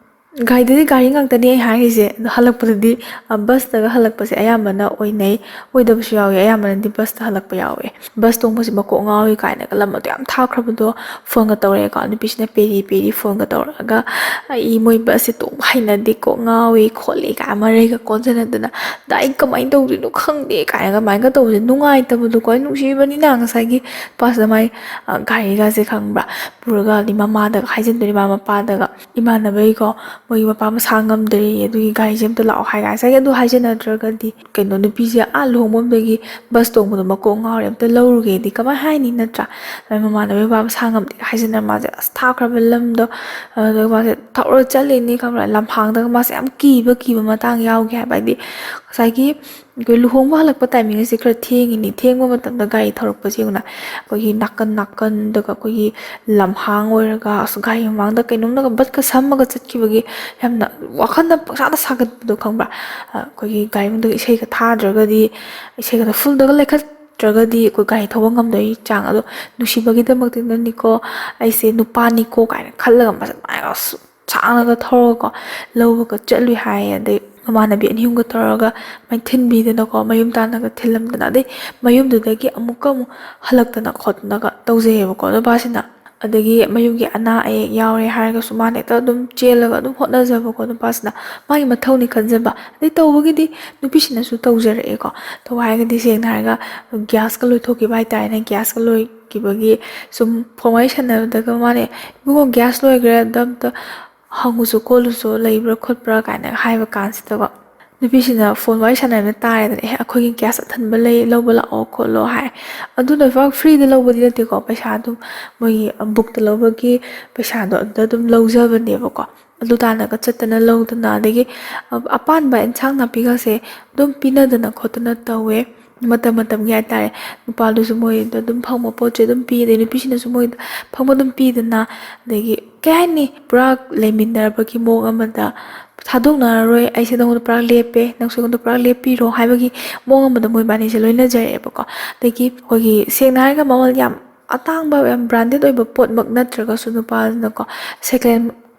ꯒꯥꯔꯤꯗꯗꯤ ꯒꯥꯔꯤ ꯉꯥꯛꯇꯅꯤ ꯑꯩ ꯍꯥꯏꯔꯤꯁꯦ, ꯑꯗꯣ ꯍꯜꯂꯛꯄꯗꯗꯤ, ꯑ, ꯕꯁꯇꯒ ꯍꯜꯂꯛꯄꯁꯦ ꯑꯌꯥꯝꯕꯅ ꯑꯣꯏꯅꯩ꯫ ꯑꯣꯏꯗꯕꯁꯨ ꯌꯥꯎꯋꯤ, ꯑꯌꯥꯝꯕꯅꯗꯤ ꯕꯁꯇ ꯍꯜꯂꯛꯄ ꯌꯥꯎꯋꯦ꯫ "ꯕꯁ ꯇꯣꯡꯕꯁꯦ ꯃꯀꯣꯛ ꯉꯥꯎꯏ" ꯀꯥꯏꯅꯒ ꯂꯝ ꯑꯗꯨ ꯌꯥꯝ ꯊꯥꯞꯈ꯭ꯔꯕꯗꯣ ꯐꯣꯟꯒ ꯇꯧꯔꯛꯑꯦꯀꯣ꯫ ꯅꯨꯄꯤꯁꯤꯅ ꯄꯦꯔꯤ ꯄꯦꯔꯤ ꯐꯣꯟꯒ ꯇꯧꯔꯛꯑꯒ, "ꯑꯩ ꯃꯣꯏ ꯕꯁꯁꯦ ꯇꯣꯡꯕ ꯍꯩꯅꯗꯦ, ꯀꯣꯛ ꯉꯥꯎꯏ ꯈꯣꯠꯂꯤ" ꯀꯥꯏꯅ ꯃꯔꯩꯒ ꯀꯣꯟꯁꯤꯟꯅꯗꯅ, "ꯑꯗ ꯑꯩ ꯀꯃꯥꯏꯅ ꯇꯧꯗꯣꯏꯅꯣ ꯈꯪꯗꯦ" ꯀꯥꯏꯅꯒ ꯑꯗꯨꯃꯥꯏꯅꯒ ꯇꯧꯕꯁꯦ ꯅꯨꯡꯉꯥꯏꯇꯕꯗꯣꯀꯣ꯫ ꯑꯩ ꯅꯨꯡꯁꯤꯕꯅꯤꯅ ꯉꯁꯥꯏꯒꯤ ꯅꯨꯄꯥꯁꯤꯅ ꯃꯥꯏ, ꯑ, ꯒꯥꯔꯤꯒꯁꯦ ꯈꯪꯕ꯭ꯔꯥ, ꯄꯨꯔꯒ ꯑꯗꯩ ꯃꯃꯥꯗꯒ ꯍꯥꯏꯖꯤꯟꯗꯣꯏꯅꯦ, ꯃꯃꯥ ꯃꯄꯥꯗꯒ꯫ ꯏꯃꯥꯟꯅꯕꯩꯀꯣ, ꯃꯣꯏꯒꯤ ꯃꯄꯥ ꯃꯁꯥ ꯉꯝꯗ꯭ꯔꯦꯌꯦ, ꯑꯗꯨꯒꯤ ꯒꯥꯔꯤꯁꯦ ꯑꯝꯇ ꯂꯥꯛꯑꯣ ꯍꯥꯏ ꯀꯥꯏꯅ꯫ ꯉꯁꯥꯏꯒꯤ ꯑꯗꯨ ꯍꯥꯏꯖꯅꯗ꯭ꯔꯒꯗꯤ ꯀꯩꯅꯣ, ꯅꯨꯄꯤꯁꯦ ꯑꯥ ꯂꯨꯍꯣꯡꯐꯝꯗꯒꯤ ꯕꯁ ꯇꯣꯡꯕꯗꯣ ꯃꯀꯣꯛ ꯉꯥꯎꯔꯦ, ꯑꯝꯇ ꯂꯧꯔꯨꯒꯦꯗꯤ ꯀꯃꯥꯏ ꯍꯥꯏꯅꯤ ꯅꯠꯇ꯭ꯔꯥ? ꯑꯗꯩ ꯃꯃꯥꯟꯅꯕꯩ ꯃꯄꯥ ꯃꯁꯥ ꯉꯝꯗꯦ ꯍꯥꯏꯖꯤꯟꯅ ꯃꯥꯁꯦ ꯑꯁ ꯊꯥꯈ꯭ꯔꯕ ꯂꯝꯗꯣ, ꯑꯗꯨꯒ ꯃꯥꯁꯦ ꯊꯧꯔ ꯆꯠꯂꯤꯅꯤ ꯈꯪꯕ꯭ꯔꯥ? ꯂꯝꯍꯥꯡꯗꯒ ꯃꯥꯁꯦ ꯌꯥꯝ ꯀꯤꯕ, ꯀꯤꯕ ꯃꯇꯥꯡ ꯌꯥꯎꯈꯤ ꯍꯥꯏꯕ꯫ ꯍꯥꯏꯗꯤ ꯉꯁꯥꯏꯒꯤ ꯑꯩꯈꯣꯏ ꯂꯨꯍꯣꯡꯕ ꯍꯜꯂꯛꯄ ꯇꯥꯏꯃꯤꯡ ꯑꯁꯦ ꯈꯔ ꯊꯦꯡꯉꯤꯅꯤ꯫ ꯊꯦꯡꯕ ꯃꯇꯝꯗ ꯒꯥꯔꯤ ꯊꯧꯔꯛꯄꯁꯦ ꯌꯦꯡꯉꯨꯅ, ꯑꯩꯈꯣꯏꯒꯤ ꯅꯥꯀꯟ ꯅꯥꯀꯟꯗꯒ ꯑꯩꯈꯣꯏꯒꯤ ꯂꯝꯍꯥꯡ ꯑꯣꯏꯔꯒ, ꯑꯁ, ꯒꯥꯔꯤ ꯃꯃꯥꯡꯗ ꯀꯩꯅꯣꯝꯅꯒ ꯕꯠꯀ ꯁꯝꯃꯒ ꯆꯠꯈꯤꯕꯒꯤ ꯌꯥꯝꯅ ꯋꯥꯈꯜꯗ ꯄꯪꯁꯥꯗ ꯁꯥꯒꯠꯄꯗꯣ ꯈꯪꯕ꯭ꯔꯥ? ꯑ, ꯑꯩꯈꯣꯏꯒꯤ ꯒꯥꯔꯤ ꯃꯅꯨꯡꯗ ꯏꯁꯩꯒ ꯊꯥꯗ꯭ꯔꯒꯗꯤ, ꯏꯁꯩꯒꯗꯣ ꯐꯨꯜꯗꯒ ꯂꯩꯈꯠꯇ꯭ꯔꯒꯗꯤ ꯑꯩꯈꯣꯏ ꯒꯥꯔꯤ ꯊꯧꯕ ꯉꯝꯗꯕꯒꯤ ꯆꯥꯡ꯫ ꯑꯗꯣ ꯅꯨꯡꯁꯤꯕꯒꯤꯗꯃꯛꯇꯅꯤꯀꯣ, ꯑꯩꯁꯦ ꯅꯨꯄꯥꯅꯤꯀꯣ ꯀꯥꯏꯅ ꯈꯜꯂꯒ ꯃꯁꯛ ꯃꯥꯏꯒ ꯁꯥꯡꯅꯒ ꯊꯧꯔꯒꯀꯣ, ꯂꯧꯕꯒ ꯆꯠꯂꯨꯏ ꯍꯥꯏꯌꯦ꯫ ꯑꯗꯩ ꯃꯃꯥꯟꯅꯕꯤ ꯑꯅꯤ ꯑꯍꯨꯝꯒ ꯇꯧꯔꯒ ꯃꯥꯏ ꯊꯤꯟꯕꯤꯗꯅꯀꯣ, ꯃꯌꯨꯝ ꯇꯥꯟꯅꯒ ꯊꯤꯜꯂꯝꯗꯅ, ꯑꯗꯩ ꯃꯌꯨꯝꯗꯨꯗꯒꯤ ꯑꯃꯨꯛꯀ ꯑꯃꯨꯛ ꯍꯜꯂꯛꯇꯅ ꯈꯣꯠꯇꯅꯒ ꯇꯧꯖꯩꯌꯦꯕꯀꯣ꯫ ꯅꯨꯄꯥꯁꯤꯅ ꯑꯗꯒꯤ ꯃꯌꯨꯝꯒꯤ ꯑꯅꯥ ꯑꯌꯦꯛ ꯌꯥꯎꯔꯦ ꯍꯥꯏꯔꯒꯁꯨ ꯃꯥꯅ ꯍꯦꯛꯇ ꯑꯗꯨꯝ ꯆꯦꯜꯂꯒ ꯑꯗꯨꯝ ꯍꯣꯠꯅꯖꯕꯀꯣ꯫ ꯅꯨꯄꯥꯁꯤꯅ ꯃꯥꯒꯤ ꯃꯊꯧꯅꯤ ꯈꯟꯖꯕ, ꯑꯗꯩ ꯇꯧꯕꯒꯤꯗꯤ ꯅꯨꯄꯤꯁꯤꯅꯁꯨ ꯇꯧꯖꯔꯛꯑꯦꯀꯣ꯫ ꯇꯧꯕ ꯍꯥꯏꯔꯒꯗꯤ ꯁꯦꯡꯅ ꯍꯥꯏꯔꯒ ꯒ꯭ꯌꯥꯁꯀ ꯂꯣꯏꯊꯣꯛꯈꯤꯕ ꯍꯥꯏꯇꯥꯔꯦꯅꯦ꯫ ꯒ꯭ꯌꯥꯁꯀ ꯂꯣꯏꯈꯤꯕꯒꯤ ꯁꯨꯝ ꯐꯣꯟ ꯋꯥꯔꯤ ꯁꯥꯟꯅꯕꯗꯒ ꯃꯥꯅ "ꯏꯕꯨꯡꯉꯣ, ꯒ꯭ꯌꯥꯁ ꯂꯣꯏꯈ꯭ꯔꯦ, ꯑꯗ ꯑꯝꯇ ꯍꯪꯉꯨꯁꯨ ꯈꯣꯠꯂꯨꯁꯨ, ꯂꯩꯕ꯭ꯔꯥ ꯈꯣꯠꯄ꯭ꯔꯥ?" ꯀꯥꯏꯅ ꯍꯥꯏꯕ ꯀꯥꯟꯁꯤꯗꯀꯣ, ꯅꯨꯄꯤꯁꯤꯅ ꯐꯣꯟ ꯋꯥꯔꯤ ꯁꯥꯟꯅꯕꯅ ꯇꯥꯔꯦꯗꯅ, "ꯑꯦ, ꯑꯩꯈꯣꯏꯒꯤ ꯒ꯭ꯌꯥꯁ ꯑꯊꯟꯕ ꯂꯩ, ꯂꯧꯕ ꯂꯥꯛꯑꯣ ꯈꯣꯠꯂꯣ" ꯍꯥꯏ꯫ ꯑꯗꯨꯅ ꯄꯨꯔꯥ ꯐ꯭ꯔꯤꯗ ꯂꯧꯕꯗꯤ ꯅꯠꯇꯦꯀꯣ, ꯄꯩꯁꯥ ꯑꯗꯨꯝ ꯃꯣꯏꯒꯤ ꯕꯨꯛꯇ ꯂꯧꯕꯒꯤ ꯄꯩꯁꯥꯗꯣ ꯑꯗꯨꯗ ꯑꯗꯨꯝ ꯂꯧꯖꯕꯅꯦꯕꯀꯣ꯫ ꯑꯗꯨ ꯇꯥꯟꯅꯒ ꯆꯠꯇꯅ ꯂꯧꯗꯅ, ꯑꯗꯒꯤ ꯑꯄꯥꯟꯕ ꯑꯦꯟꯁꯥꯡ ꯅꯥꯄꯤꯒꯁꯦ ꯑꯗꯨꯝ ꯄꯤꯅꯗꯅ ꯈꯣꯠꯇꯅ ꯇꯧꯋꯦ꯫ ꯃꯇꯝ ꯃꯇꯝꯒꯤ ꯍꯥꯏꯇꯥꯔꯦ, ꯅꯨꯄꯥꯗꯨꯁꯨ ꯃꯣꯏꯗ ꯑꯗꯨꯝ ꯐꯪꯕ ꯄꯣꯠꯁꯦ ꯑꯗꯨꯝ ꯄꯤ, ꯑꯗꯩ ꯅꯨꯄꯤꯁꯤꯅꯁꯨ ꯃꯣꯏꯗ ꯐꯪꯕ ꯑꯗꯨꯝ ꯄꯤꯗꯅ, ꯑꯗꯒꯤ ꯀꯩ ꯍꯥꯏꯅꯤ, ꯄꯨꯔꯥ ꯂꯩꯃꯤꯟꯅꯔꯕꯒꯤ ꯃꯑꯣꯡ ꯑꯃꯗ, "ꯊꯥꯗꯣꯛꯅꯔꯔꯣꯏ, ꯑꯩꯁꯦ ꯅꯉꯣꯟꯗ ꯄꯨꯔꯥ ꯂꯦꯞꯄꯦ, ꯅꯪꯁꯨ ꯑꯩꯉꯣꯟꯗ ꯄꯨꯔꯥ ꯂꯦꯞꯄꯤꯔꯣ" ꯍꯥꯏꯕꯒꯤ ꯃꯑꯣꯡ ꯑꯃꯗ ꯃꯣꯏꯕꯥꯅꯤꯁꯦ ꯂꯣꯏꯅꯖꯔꯛꯑꯦꯕꯀꯣ꯫ ꯑꯗꯒꯤ ꯑꯩꯈꯣꯏꯒꯤ ꯁꯦꯡꯅ ꯍꯥꯏꯔꯒ ꯃꯃꯜ ꯌꯥꯝ ꯑꯇꯥꯡꯕ, ꯌꯥꯝ ꯕ꯭ꯔꯥꯟꯗꯦꯠ ꯑꯣꯏꯕ ꯄꯣꯠꯃꯛ ꯅꯠꯇ꯭ꯔꯒꯁꯨ ꯅꯨꯄꯥꯗꯨꯅꯀꯣ, ꯁꯦꯀꯦꯟ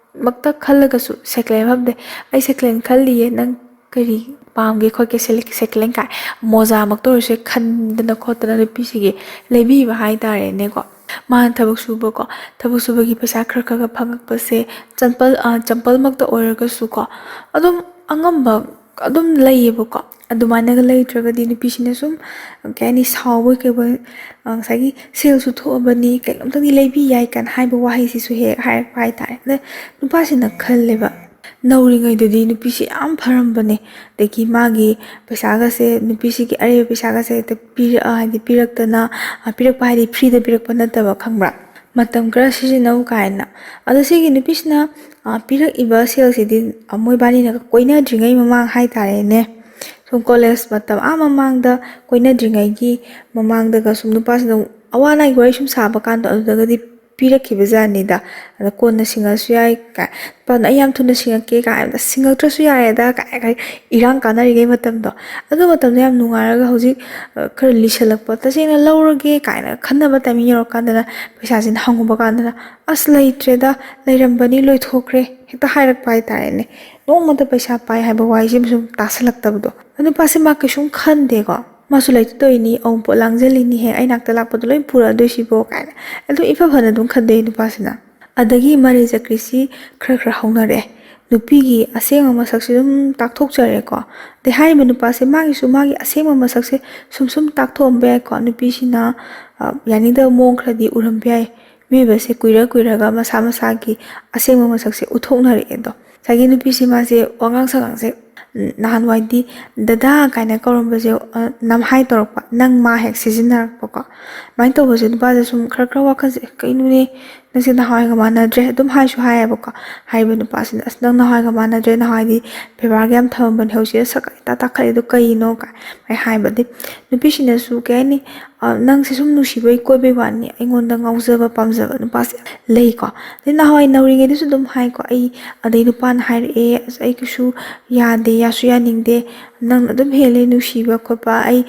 ꯃꯛꯇ ꯈꯜꯂꯒꯁꯨ, ꯁꯦꯀꯦꯟ ꯐꯝꯗꯦ, "ꯑꯩ ꯁꯦꯀꯦꯟ ꯈꯜꯂꯤꯌꯦ, ꯅꯪ ꯀꯔꯤ ꯄꯥꯝꯒꯦ ꯈꯣꯠꯀꯦ, ꯁꯦꯀꯦꯟ ꯀꯥꯏ?" ꯃꯣꯖꯥꯃꯛꯇ ꯑꯣꯏꯔꯁꯨ ꯈꯟꯗꯅ ꯈꯣꯠꯇꯅ ꯅꯨꯄꯤꯁꯤꯒꯤ ꯂꯩꯕꯤꯕ ꯍꯥꯏꯇꯥꯔꯦꯅꯦꯀꯣ꯫ ꯃꯥꯅ ꯊꯕꯛ ꯁꯨꯕꯀꯣ, ꯊꯕꯛ ꯁꯨꯕꯒꯤ ꯄꯩꯁꯥ ꯈꯔ ꯈꯔ ꯈꯔ ꯐꯪꯉꯛꯄꯁꯦ, ꯆꯝꯄꯜ, ꯑ, ꯆꯝꯄꯜꯃꯛꯇ ꯑꯣꯏꯔꯒꯁꯨꯀꯣ, ꯑꯗꯨꯝ ꯑꯉꯝꯕ ꯑꯗꯨꯝ ꯂꯩꯌꯦꯕꯀꯣ꯫ ꯑꯗꯨꯃꯥꯏꯅꯒ ꯂꯩꯇ꯭ꯔꯒꯗꯤ ꯅꯨꯄꯤꯁꯤꯅ ꯁꯨꯝ, ꯀꯩ ꯍꯥꯏꯅꯤ, ꯁꯥꯎꯕꯣꯏ ꯀꯩꯕꯣꯏ, ꯑ, ꯉꯁꯥꯏꯒꯤ ꯁꯦꯜꯁꯨ ꯊꯣꯛꯑꯕꯅꯤ, ꯀꯩꯅꯣꯝꯇꯪꯗꯤ ꯂꯩꯕꯤ ꯌꯥꯏ ꯀꯥꯏꯅ ꯍꯥꯏꯕ ꯋꯥꯍꯩꯁꯤꯁꯨ ꯍꯦꯛ ꯍꯥꯏꯔꯛꯄ ꯍꯥꯏꯇꯥꯔꯦ꯫ ꯑꯗ ꯅꯨꯄꯥꯁꯤꯅ ꯈꯜꯂꯦꯕ, ꯅꯧꯔꯤꯉꯩꯗꯗꯤ ꯅꯨꯄꯤꯁꯤ ꯌꯥꯝ ꯐꯔꯝꯕꯅꯦ, ꯑꯗꯒꯤ ꯃꯥꯒꯤ ꯄꯩꯁꯥꯒꯁꯦ, ꯅꯨꯄꯤꯁꯤꯒꯤ ꯑꯔꯩꯕ ꯄꯩꯁꯥꯒꯁꯦ ꯍꯦꯛꯇ ꯄꯤꯔꯛꯑ, ꯍꯥꯏꯗꯤ ꯄꯤꯔꯛꯇꯅ, ꯑ, ꯄꯤꯔꯛꯄ ꯍꯥꯏꯗꯤ ꯐ꯭ꯔꯤꯗ ꯄꯤꯔꯛꯄ ꯅꯠꯇꯕ, ꯈꯪꯕ꯭ꯔꯥ? ꯃꯇꯝ ꯈꯔ ꯁꯤꯖꯤꯟꯅꯧ ꯀꯥꯏꯅ꯫ ꯑꯗꯣ ꯁꯤꯒꯤ ꯅꯨꯄꯤꯁꯤꯅ, ꯑ, ꯄꯤꯔꯛꯏꯕ ꯁꯦꯜꯁꯤꯗꯤ, ꯑ, ꯃꯣꯏꯕꯥꯅꯤꯅ ꯀꯣꯏꯅꯗ꯭ꯔꯤꯉꯩ ꯃꯃꯥꯡ ꯍꯥꯏꯇꯥꯔꯦꯅꯦ, ꯁꯨꯝ ꯀꯣꯂꯦꯖ ꯃꯇꯝ ꯑꯥ ꯃꯃꯥꯡꯗ, ꯀꯣꯏꯅꯗ꯭ꯔꯤꯉꯩꯒꯤ ꯃꯃꯥꯡꯗꯒ ꯁꯨꯝ ꯅꯨꯄꯥꯁꯤꯅ ꯑꯋꯥ ꯑꯅꯥꯒꯤ ꯋꯥꯔꯤ ꯁꯨꯝ ꯁꯥꯕ ꯀꯥꯟꯗ ꯑꯗꯨꯗꯒꯗꯤ ꯄꯤꯔꯛꯈꯤꯕ ꯖꯥꯠꯅꯤꯗ꯫ ꯑꯗ "ꯀꯣꯟꯅ ꯁꯤꯡꯉꯁꯨ ꯌꯥꯏ" ꯀꯥꯏ, ꯅꯨꯄꯥꯗꯨꯅ "ꯑꯩ ꯌꯥꯝ ꯊꯨꯅ ꯁꯤꯡꯉꯛꯀꯦ" ꯀꯥꯏ, "ꯑꯝꯇ ꯁꯤꯡꯉꯛꯇ꯭ꯔꯁꯨ ꯌꯥꯔꯦꯗ" ꯀꯥꯏ, ꯀꯥꯏ, ꯏꯔꯥꯡ ꯀꯥꯟꯅꯔꯤꯉꯩ ꯃꯇꯝꯗꯣ, ꯑꯗꯨ ꯃꯇꯝꯗꯣ ꯌꯥꯝ ꯅꯨꯡꯉꯥꯏꯔꯒ ꯍꯧꯖꯤꯛ, ꯑ, ꯈꯔ ꯂꯤꯁꯜꯂꯛꯄ, ꯇꯁꯦꯡꯅ ꯂꯧꯔꯒꯦ ꯀꯥꯏꯅ ꯈꯟꯅꯕ ꯇꯥꯏꯃꯤꯡ ꯌꯧꯔꯀꯥꯟꯗꯅ ꯄꯩꯁꯥꯁꯤꯅ ꯍꯪꯉꯨꯕ ꯀꯥꯟꯗꯅ, "ꯑꯁ, ꯂꯩꯇ꯭ꯔꯦꯗ, ꯂꯩꯔꯝꯕꯅꯤ, ꯂꯣꯏꯊꯣꯛꯈ꯭ꯔꯦ" ꯍꯦꯛꯇ ꯍꯥꯏꯔꯛꯄ ꯍꯥꯏꯇꯥꯔꯦꯅꯦ꯫ ꯅꯣꯡꯃꯇ ꯄꯩꯁꯥ ꯄꯥꯏ ꯍꯥꯏꯕ ꯋꯥꯍꯩꯁꯤꯃ ꯁꯨꯝ ꯇꯥꯁꯜꯂꯛꯇꯕꯗꯣ꯫ ꯑꯗꯣ ꯅꯨꯄꯥꯁꯦ ꯃꯥ ꯀꯩꯁꯨꯝ ꯈꯟꯗꯦꯀꯣ꯫ "ꯃꯥꯁꯨ ꯂꯩꯇ ꯇꯧꯔꯤꯅꯤ, ꯑꯋꯨꯟꯄꯣꯠ ꯂꯥꯡꯁꯤꯜꯂꯤꯅꯤ, ꯍꯦꯛ ꯑꯩ ꯅꯥꯛꯇ ꯂꯥꯛꯄꯗꯣ ꯂꯣꯏ ꯄꯨꯔꯛꯑꯗꯣꯏꯁꯤꯕꯣ?" ꯀꯥꯏꯅ ꯑꯗꯨꯝ ꯏꯐ ꯐꯅ ꯑꯗꯨꯝ ꯈꯟꯗꯣꯛꯑꯦ ꯅꯨꯄꯥꯁꯤꯅ꯫ ꯑꯗꯒꯤ ꯃꯔꯩ ꯆꯀ꯭ꯔꯤꯁꯤ ꯈꯔ ꯈꯔ ꯍꯧꯅꯔꯛꯑꯦ꯫ ꯅꯨꯄꯤꯒꯤ ꯑꯁꯦꯡꯕ ꯃꯁꯛꯁꯦ ꯑꯗꯨꯝ ꯇꯥꯛꯊꯣꯛꯆꯔꯦꯀꯣ꯫ ꯑꯗꯩ ꯍꯥꯏꯔꯤꯕ ꯅꯨꯄꯥꯁꯦ ꯃꯥꯒꯤꯁꯨ ꯃꯥꯒꯤ ꯑꯁꯦꯡꯕ ꯃꯁꯛꯁꯦ ꯁꯨꯝ ꯁꯨꯝ ꯇꯥꯛꯊꯣꯛꯑꯝꯕ ꯌꯥꯏꯀꯣ꯫ ꯅꯨꯄꯤꯁꯤꯅ, ꯑ, ꯌꯥꯅꯤꯡꯗꯕ ꯃꯑꯣꯡ ꯈꯔꯗꯤ ꯎꯔꯝꯕ ꯌꯥꯏ꯫ ꯃꯤꯑꯣꯏꯕꯁꯦ ꯀꯨꯏꯔ ꯀꯨꯏꯔꯒ ꯃꯁꯥ ꯃꯁꯥꯒꯤ ꯑꯁꯦꯡꯕ ꯃꯁꯛꯁꯦ ꯎꯠꯊꯣꯛꯅꯔꯛꯑꯦ ꯑꯗꯣ꯫ ꯉꯁꯥꯏꯒꯤ ꯅꯨꯄꯤꯁꯦ ꯃꯥꯁꯦ ꯋꯥꯉꯥꯡ ꯁꯉꯥꯡꯁꯦ, ꯎꯝ, ꯅꯍꯥꯟꯋꯥꯏꯗꯤ "ꯗꯗꯥ" ꯀꯥꯏꯅ ꯀꯧꯔꯝꯕꯁꯦ, ꯑ, ꯅꯝꯍꯥꯏ ꯇꯧꯔꯛꯄ, "ꯅꯪ" ꯃꯥ ꯍꯦꯛ ꯁꯤꯖꯤꯟꯅꯔꯛꯄꯀꯣ꯫ ꯑꯗꯨꯃꯥꯏꯅ ꯇꯧꯕꯁꯦ ꯅꯨꯄꯥꯁꯦ ꯁꯨꯝ ꯈꯔ ꯈꯔ ꯋꯥꯈꯜꯁꯦ, "ꯀꯩꯅꯣꯅꯦ, ꯅꯪꯁꯦ ꯅꯍꯥꯟꯋꯥꯏꯒ ꯃꯥꯟꯅꯗ꯭ꯔꯦ", ꯑꯗꯨꯝ ꯍꯥꯏꯁꯨ ꯍꯥꯏꯌꯦꯕꯀꯣ꯫ ꯍꯥꯏꯔꯤꯕ ꯅꯨꯄꯥꯁꯤꯅ, "ꯑꯁ, ꯅꯪ ꯅꯍꯥꯟꯋꯥꯏꯒ ꯃꯥꯟꯅꯗ꯭ꯔꯦ, ꯅꯍꯥꯟꯋꯥꯏꯗꯤ ꯕꯦꯕꯥꯔꯒ ꯌꯥꯝ ꯐꯔꯝꯕꯅꯦ, ꯍꯧꯖꯤꯛꯇꯤ ꯁꯛ ꯏꯇꯥ ꯇꯥꯈꯠꯂꯦ, ꯑꯗꯨ ꯀꯩꯅꯣ?" ꯀꯥꯏ ꯍꯥꯏꯕꯗꯤ ꯅꯨꯄꯤꯁꯤꯅꯁꯨ, ꯀꯩ ꯍꯥꯏꯅꯤ, ꯑ, "ꯅꯪꯁꯦ ꯁꯨꯝ ꯅꯨꯡꯁꯤꯕꯒꯤ ꯀꯣꯏꯕꯩ ꯋꯥꯅꯤ, ꯑꯩꯉꯣꯟꯗ ꯉꯥꯎꯖꯕ ꯄꯥꯝꯖꯕ ꯅꯨꯄꯥꯁꯦ ꯂꯩꯀꯣ꯫ ꯑꯗꯩ ꯅꯍꯥꯟꯋꯥꯏ ꯅꯧꯔꯤꯉꯩꯗꯁꯨ ꯑꯗꯨꯝ ꯍꯥꯏꯀꯣ, ꯑꯩ, ꯑꯗꯩ ꯅꯨꯄꯥꯅ ꯍꯥꯏꯔꯛꯑꯦ, "ꯑꯁ, ꯑꯩ ꯀꯩꯁꯨ ꯌꯥꯗꯦ, ꯌꯥꯁꯨ ꯌꯥꯅꯤꯡꯗꯦ, ꯅꯪꯅ ꯑꯗꯨꯝ ꯍꯦꯜꯂꯦ ꯅꯨꯡꯁꯤꯕ ꯈꯣꯠꯄ, ꯑꯩ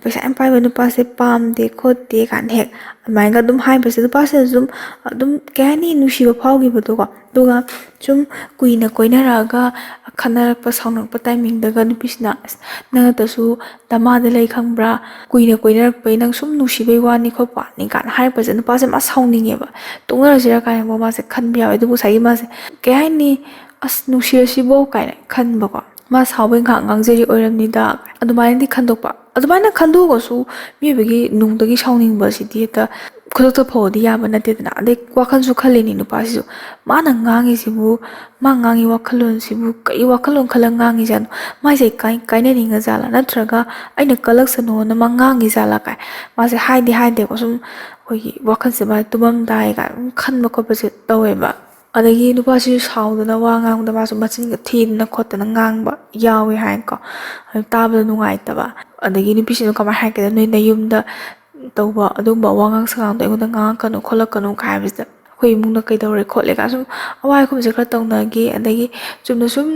ꯄꯩꯁꯥ ꯌꯥꯝ ꯄꯥꯏꯕ ꯅꯨꯄꯥꯁꯦ ꯄꯥꯝꯗꯦ ꯈꯣꯠꯇꯦ" ꯀꯥꯏꯅ ꯍꯦꯛ ꯑꯗꯨꯃꯥꯏꯅꯒ ꯑꯗꯨꯝ ꯍꯥꯏꯕꯁꯦ, ꯅꯨꯄꯥꯁꯤꯅꯁꯨ ꯑꯗꯨꯝ, ꯑꯗꯨꯝ, ꯀꯩ ꯍꯥꯏꯅꯤ, ꯅꯨꯡꯁꯤꯕ ꯐꯥꯎꯈꯤꯕꯗꯣꯀꯣ꯫ ꯑꯗꯨꯒ ꯁꯨꯝ ꯀꯨꯏꯅ ꯀꯣꯏꯅꯔꯛꯑꯒ ꯈꯠꯅꯔꯛꯄ, ꯁꯥꯎꯅꯔꯛꯄ ꯇꯥꯏꯃꯤꯡꯗꯒ ꯅꯨꯄꯤꯁꯤꯅ, "ꯑꯁ, ꯅꯪ ꯅꯠꯇꯁꯨ ꯗꯃꯥꯗ ꯂꯩ ꯈꯪꯕ꯭ꯔꯥ? ꯀꯨꯏꯅ ꯀꯣꯏꯅꯔꯛꯄꯩ ꯅꯪ ꯁꯨꯝ ꯅꯨꯡꯁꯤꯕꯩ ꯋꯥꯅꯤ ꯈꯣꯠꯄ ꯋꯥꯅꯤ" ꯀꯥꯏꯅ ꯍꯥꯏꯔꯛꯄꯁꯦ, ꯅꯨꯄꯥꯁꯦ ꯃꯥ ꯁꯥꯎꯅꯤꯡꯉꯦꯕ꯫ "ꯇꯣꯛꯅꯔꯁꯤꯔꯥ?" ꯀꯥꯏꯅ ꯃꯥꯁꯦ ꯈꯟꯕ ꯌꯥꯎꯋꯦ꯫ ꯑꯗꯨꯕꯨ ꯉꯁꯥꯏꯒꯤ ꯃꯥꯁꯦ, ꯀꯩ ꯍꯥꯏꯅꯤ, "ꯑꯁ, ꯅꯨꯡꯁꯤꯔꯁꯤꯕꯣ?" ꯀꯥꯏꯅ ꯈꯟꯕꯀꯣ꯫ ꯃꯥ ꯁꯥꯎꯕꯩ ꯉꯥꯏꯍꯥꯛ ꯉꯥꯡꯖꯔꯤ ꯑꯣꯏꯔꯝꯅꯤꯗ, ꯑꯗꯨꯃꯥꯏꯅꯗꯤ ꯈꯟꯗꯣꯛꯄ꯫ ꯑꯗꯨꯃꯥꯏꯅ ꯈꯟꯗꯣꯛꯑꯒꯁꯨ ꯃꯤꯑꯣꯏꯕꯒꯤ ꯅꯨꯡꯗꯒꯤ ꯁꯥꯎꯅꯤꯡꯕꯁꯤꯗꯤ ꯍꯦꯛꯇ ꯈꯨꯗꯛꯇ ꯐꯧꯗꯤ ꯌꯥꯕ ꯅꯠꯇꯦꯗꯅ꯫ ꯑꯗꯩ ꯋꯥꯈꯜꯁꯨ ꯈꯜꯂꯤꯅꯤ ꯅꯨꯄꯥꯁꯤꯁꯨ, "ꯃꯥꯅ ꯉꯥꯡꯉꯤꯁꯤꯕꯨ, ꯃꯥ ꯉꯥꯡꯉꯤ ꯋꯥꯈꯜꯂꯣꯟꯁꯤꯕꯨ ꯀꯔꯤ ꯋꯥꯈꯜꯂꯣꯟ ꯈꯜꯂꯒ ꯉꯥꯡꯉꯤꯖꯥꯠꯅꯣ? ꯃꯥꯏꯁꯦ ꯀꯥꯏ-, ꯀꯥꯏꯅꯅꯤꯡꯉꯖꯥꯠꯂꯥ? ꯅꯠꯇ꯭ꯔꯒ ꯑꯩꯅ ꯀꯜꯂꯛꯁꯅꯣꯅ ꯃꯥ ꯉꯥꯡꯉꯤꯖꯥꯠꯂꯥ?" ꯀꯥꯏ ꯃꯥꯁꯦ ꯍꯥꯏꯗꯤ ꯍꯥꯏꯗꯦꯀꯣ꯫ ꯁꯨꯝ ꯑꯩꯈꯣꯏꯒꯤ ꯋꯥꯈꯜꯁꯦ ꯃꯥ ꯇꯨꯝꯃꯝꯗꯥꯏ ꯀꯥꯏꯅ ꯑꯗꯨꯝ ꯈꯟꯕ ꯈꯣꯠꯄꯁꯦ ꯇꯧꯋꯦꯕ꯫ ꯑꯗꯒꯤ ꯅꯨꯄꯥꯁꯤꯁꯨ ꯁꯥꯎꯗꯅ ꯋꯥ ꯉꯥꯡꯕꯗ ꯃꯥꯁꯨ ꯃꯆꯤꯟꯒ ꯊꯤꯗꯅ ꯈꯣꯠꯇꯅ ꯉꯥꯡꯕ ꯌꯥꯎꯋꯦ ꯍꯥꯏꯀꯣ꯫ ꯑꯗꯨ ꯇꯥꯕꯗ ꯅꯨꯡꯉꯥꯏꯇꯕ꯫ ꯑꯗꯒꯤ ꯅꯨꯄꯤꯁꯤꯅ ꯀꯃꯥꯏꯅ ꯍꯥꯏꯔꯛꯀꯦꯗ, "ꯅꯣꯏ ꯅꯌꯨꯝꯗ ꯇꯧꯕ ꯑꯗꯨꯒꯨꯝꯕ ꯋꯥꯉꯥꯡ ꯁꯉꯥꯡꯗꯣ ꯑꯩꯉꯣꯟꯗ ꯉꯥꯡꯉꯛꯀꯅꯨ ꯈꯣꯠꯂꯛꯀꯅꯨ" ꯀꯥꯏ ꯍꯥꯏꯕꯁꯤꯗ, "ꯑꯩꯈꯣꯏ ꯏꯃꯨꯡꯅ ꯀꯩꯗꯧꯔꯦ ꯈꯣꯠꯂꯦ" ꯀꯥꯏꯅ ꯁꯨꯝ ꯑꯋꯥ ꯑꯈꯨꯝꯁꯦ ꯈꯔ ꯇꯧꯅꯈꯤ꯫ ꯑꯗꯒꯤ ꯆꯨꯝꯅ ꯁꯨꯝ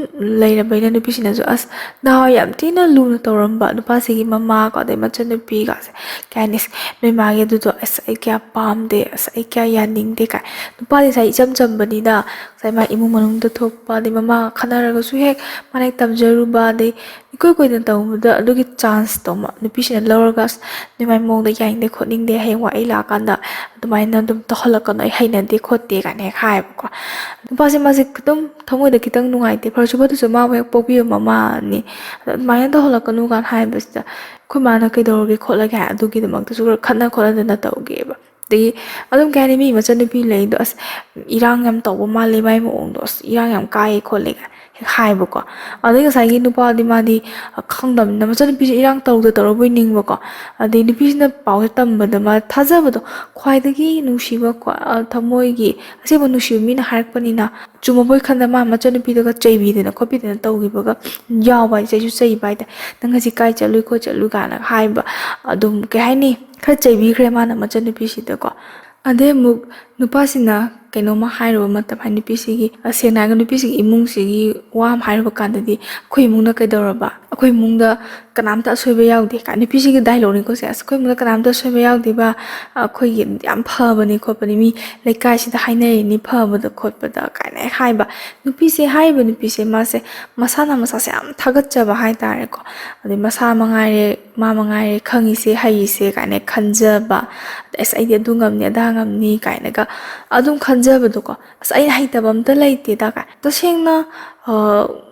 ꯂꯩꯔꯕꯅꯤꯅ ꯅꯨꯄꯤꯁꯤꯅꯁꯨ, ꯑꯁ, ꯅꯍꯥꯟꯋꯥꯏ ꯌꯥꯝ ꯊꯤꯅ ꯂꯨꯅ ꯇꯧꯔꯝꯕ ꯅꯨꯄꯥꯁꯤꯒꯤ ꯃꯃꯥꯀꯣ, ꯑꯗꯩ ꯃꯆꯟꯅꯨꯄꯤꯒꯁꯦ, ꯀꯩ ꯍꯥꯏꯅꯤ, "ꯑꯁ, ꯅꯣꯏ ꯃꯥꯒꯤ ꯑꯗꯨꯗꯣ, ꯑꯁ, ꯑꯩ ꯀꯌꯥ ꯄꯥꯝꯗꯦ, ꯑꯁ, ꯑꯩ ꯀꯌꯥ ꯌꯥꯅꯤꯡꯗꯦ" ꯀꯥꯏ꯫ ꯅꯨꯄꯥꯗꯤ ꯉꯁꯥꯏ ꯏꯆꯝ ꯆꯝꯕꯅꯤꯅ ꯉꯁꯥꯏ ꯃꯥ ꯏꯃꯨꯡ ꯃꯅꯨꯡꯗ ꯊꯣꯛꯄ, ꯑꯗꯩ ꯃꯃꯥꯒ ꯈꯠꯅꯔꯒꯁꯨ ꯍꯦꯛ ꯃꯥꯅ ꯍꯦꯛ ꯇꯝꯖꯔꯨꯕ, ꯑꯗꯩ ꯏꯀꯨꯏ ꯀꯨꯏꯗꯅ ꯇꯧꯕꯗ ꯑꯗꯨꯒꯤ ꯆꯥꯟꯁꯇꯣ ꯑꯃ ꯅꯨꯄꯤꯁꯤꯅ ꯂꯧꯔꯒ, "ꯑꯁ, ꯅꯣꯏ ꯃꯥꯏ ꯃꯑꯣꯡꯗ ꯌꯥꯅꯤꯡꯗꯦ ꯈꯣꯠꯅꯤꯡꯗꯦ, ꯍꯌꯦꯡꯋꯥꯏ ꯑꯩ ꯂꯥꯛꯑꯀꯥꯟꯗ ꯑꯗꯨꯃꯥꯏꯅ ꯑꯗꯨꯝ ꯇꯧꯍꯜꯂꯛꯀꯅꯨ, ꯑꯩ ꯍꯩꯅꯗꯦ ꯈꯣꯠꯇꯦ" ꯀꯥꯏꯅ ꯍꯦꯛ ꯍꯥꯏꯌꯦꯕꯀꯣ꯫ ꯅꯨꯄꯥꯁꯦ ꯃꯥꯁꯦ ꯑꯗꯨꯝ ꯊꯃꯣꯏꯗ ꯈꯤꯇꯪ ꯅꯨꯡꯉꯥꯏꯇꯦ, ꯐꯔꯁꯨ ꯐꯠꯇ꯭ꯔꯁꯨ ꯃꯥꯕꯨ ꯍꯦꯛ ꯄꯣꯛꯄꯤꯕ ꯃꯃꯥꯅꯤ, ꯑꯗꯣ ꯑꯗꯨꯃꯥꯏꯅ ꯇꯧꯍꯜꯂꯛꯀꯅꯨ ꯀꯥꯏꯅ ꯍꯥꯏꯕꯁꯤꯗ, "ꯑꯩꯈꯣꯏ ꯃꯥꯅ ꯀꯩꯗꯧꯔꯒꯦ ꯈꯣꯠꯂꯒꯦ ꯍꯥꯏ, ꯑꯗꯨꯒꯤꯗꯃꯛꯇꯁꯨ ꯈꯔ ꯈꯠꯅ ꯈꯣꯠꯅꯗꯅ ꯇꯧꯒꯦꯕ"꯫ ꯑꯗꯒꯤ ꯑꯗꯨꯝ, ꯀꯩ ꯍꯥꯏꯅꯤ, ꯃꯤ ꯃꯆꯟꯅꯨꯄꯤ ꯂꯩꯗꯣ, "ꯑꯁ, ꯏꯔꯥꯡ ꯌꯥꯝ ꯇꯧꯕ ꯃꯥꯜꯂꯦ, ꯃꯥꯏ ꯃꯑꯣꯡꯗꯣ, ꯑꯁ, ꯏꯔꯥꯡ ꯌꯥꯝ ꯀꯥꯏꯌꯦ ꯈꯣꯠꯂꯦ" ꯍꯦꯛ ꯍꯥꯏꯕꯀꯣ꯫ ꯑꯗꯩ ꯉꯁꯥꯏꯒꯤ ꯅꯨꯄꯥꯗꯤ, ꯃꯥꯗꯤ, ꯑ, ꯈꯪꯗꯕꯅꯤꯅ, ꯃꯆꯟꯅꯨꯄꯤꯁꯦ ꯏꯔꯥꯡ ꯇꯧꯗ ꯇꯧꯔꯕꯣꯏ ꯅꯤꯡꯕꯀꯣ꯫ ꯑꯗꯩ ꯅꯨꯄꯤꯁꯤꯅ ꯄꯥꯎꯁꯦ ꯇꯝꯕꯗ, ꯃꯥ ꯊꯥꯖꯕꯗꯣ, ꯈ꯭ꯋꯥꯏꯗꯒꯤ ꯅꯨꯡꯁꯤꯕ, ꯈ꯭ꯋꯥ-, ꯑ, ꯊꯃꯣꯏꯒꯤ ꯑꯁꯦꯡꯕ ꯅꯨꯡꯁꯤꯕ ꯃꯤꯅ ꯍꯥꯏꯔꯛꯄꯅꯤꯅ, ꯆꯨꯝꯃꯕꯣꯏ ꯈꯟꯗ ꯃꯥ ꯃꯆꯟꯅꯨꯄꯤꯗꯨꯒ ꯆꯩꯕꯤꯗꯅ ꯈꯣꯠꯄꯤꯗꯅ ꯇꯧꯈꯤꯕꯒ ꯌꯥꯎꯕ ꯍꯥꯏꯗꯤ, ꯆꯩꯁꯨ ꯆꯩꯕ ꯍꯥꯏꯇꯥꯔꯦ꯫ "ꯅꯪ ꯉꯁꯤ ꯀꯥꯏ ꯆꯠꯂꯨꯏ ꯈꯣꯠ ꯆꯠꯂꯨꯏ?" ꯀꯥꯏꯅ ꯍꯥꯏꯕ, ꯑꯗꯨꯝ, ꯀꯩ ꯍꯥꯏꯅꯤ, ꯈꯔ ꯆꯩꯕꯤꯈ꯭ꯔꯦ ꯃꯥꯅ ꯃꯆꯟꯅꯨꯄꯤꯁꯤꯗꯀꯣ꯫ ꯑꯗꯩ ꯑꯃꯨꯛ ꯅꯨꯄꯥꯁꯤꯅ ꯀꯩꯅꯣꯝꯃ ꯍꯥꯏꯔꯨꯕ ꯃꯇꯝ, ꯍꯥꯏꯗꯤ ꯅꯨꯄꯤꯁꯤꯒꯤ, ꯑ, ꯁꯦꯡꯅ ꯍꯥꯏꯔꯒ ꯅꯨꯄꯤꯁꯤꯒꯤ ꯏꯃꯨꯡꯁꯤꯒꯤ ꯋꯥ ꯑꯃ ꯍꯥꯏꯔꯨꯕ ꯀꯥꯟꯗꯗꯤ, "ꯑꯩꯈꯣꯏ ꯏꯃꯨꯡꯅ ꯀꯩꯗꯧꯔꯕ? ꯑꯩꯈꯣꯏ ꯏꯃꯨꯡꯗ ꯀꯅꯥꯝꯇ ꯑꯁꯣꯏꯕ ꯌꯥꯎꯗꯦ" ꯀꯥꯏ ꯅꯨꯄꯤꯁꯤꯒꯤ ꯗꯥꯏꯂꯣꯛꯅꯤꯀꯣ ꯁꯦ꯫ "ꯑꯁ, ꯑꯩꯈꯣꯏ ꯏꯃꯨꯡꯗ ꯀꯅꯥꯝꯇ ꯑꯁꯣꯏꯕ ꯌꯥꯎꯗꯦꯕ, ꯑꯩꯈꯣꯏꯒꯤ ꯌꯥꯝ ꯐꯕꯅꯤ ꯈꯣꯠꯄꯅꯤ, ꯃꯤ ꯂꯩꯀꯥꯏꯁꯤꯗ ꯍꯥꯏꯅꯔꯤꯅꯤ ꯐꯕꯗ ꯈꯣꯠꯄꯗ" ꯀꯥꯏꯅ ꯍꯦꯛ ꯍꯥꯏꯕ꯫ ꯅꯨꯄꯤꯁꯦ, ꯍꯥꯏꯔꯤꯕ ꯅꯨꯄꯤꯁꯦ, ꯃꯥꯁꯦ ꯃꯁꯥꯅ ꯃꯁꯥꯁꯦ ꯌꯥꯝ ꯊꯥꯒꯠꯆꯕ ꯍꯥꯏꯇꯥꯔꯦꯀꯣ꯫ ꯑꯗꯩ ꯃꯁꯥ ꯃꯉꯥꯏꯔꯦ, ꯃꯥ ꯃꯉꯥꯏꯔꯦ ꯈꯪꯉꯤꯁꯦ, ꯍꯩꯁꯦ ꯀꯥꯏꯅ ꯈꯟꯖꯕ, ꯑꯗꯩ "ꯑꯁ, ꯑꯩꯗꯤ ꯑꯗꯨ ꯉꯝꯅꯤ, ꯑꯗꯥ ꯉꯝꯅꯤ" ꯀꯥꯏꯅꯒ ꯑꯗꯨꯝ ꯈꯟꯖꯕꯗꯣꯀꯣ꯫ "ꯑꯁ, ꯑꯩꯅ ꯍꯩꯇꯕ ꯑꯝꯇ ꯂꯩꯇꯦꯗ" ꯀꯥꯏ꯫ ꯇꯁꯦꯡꯅ, ꯑ,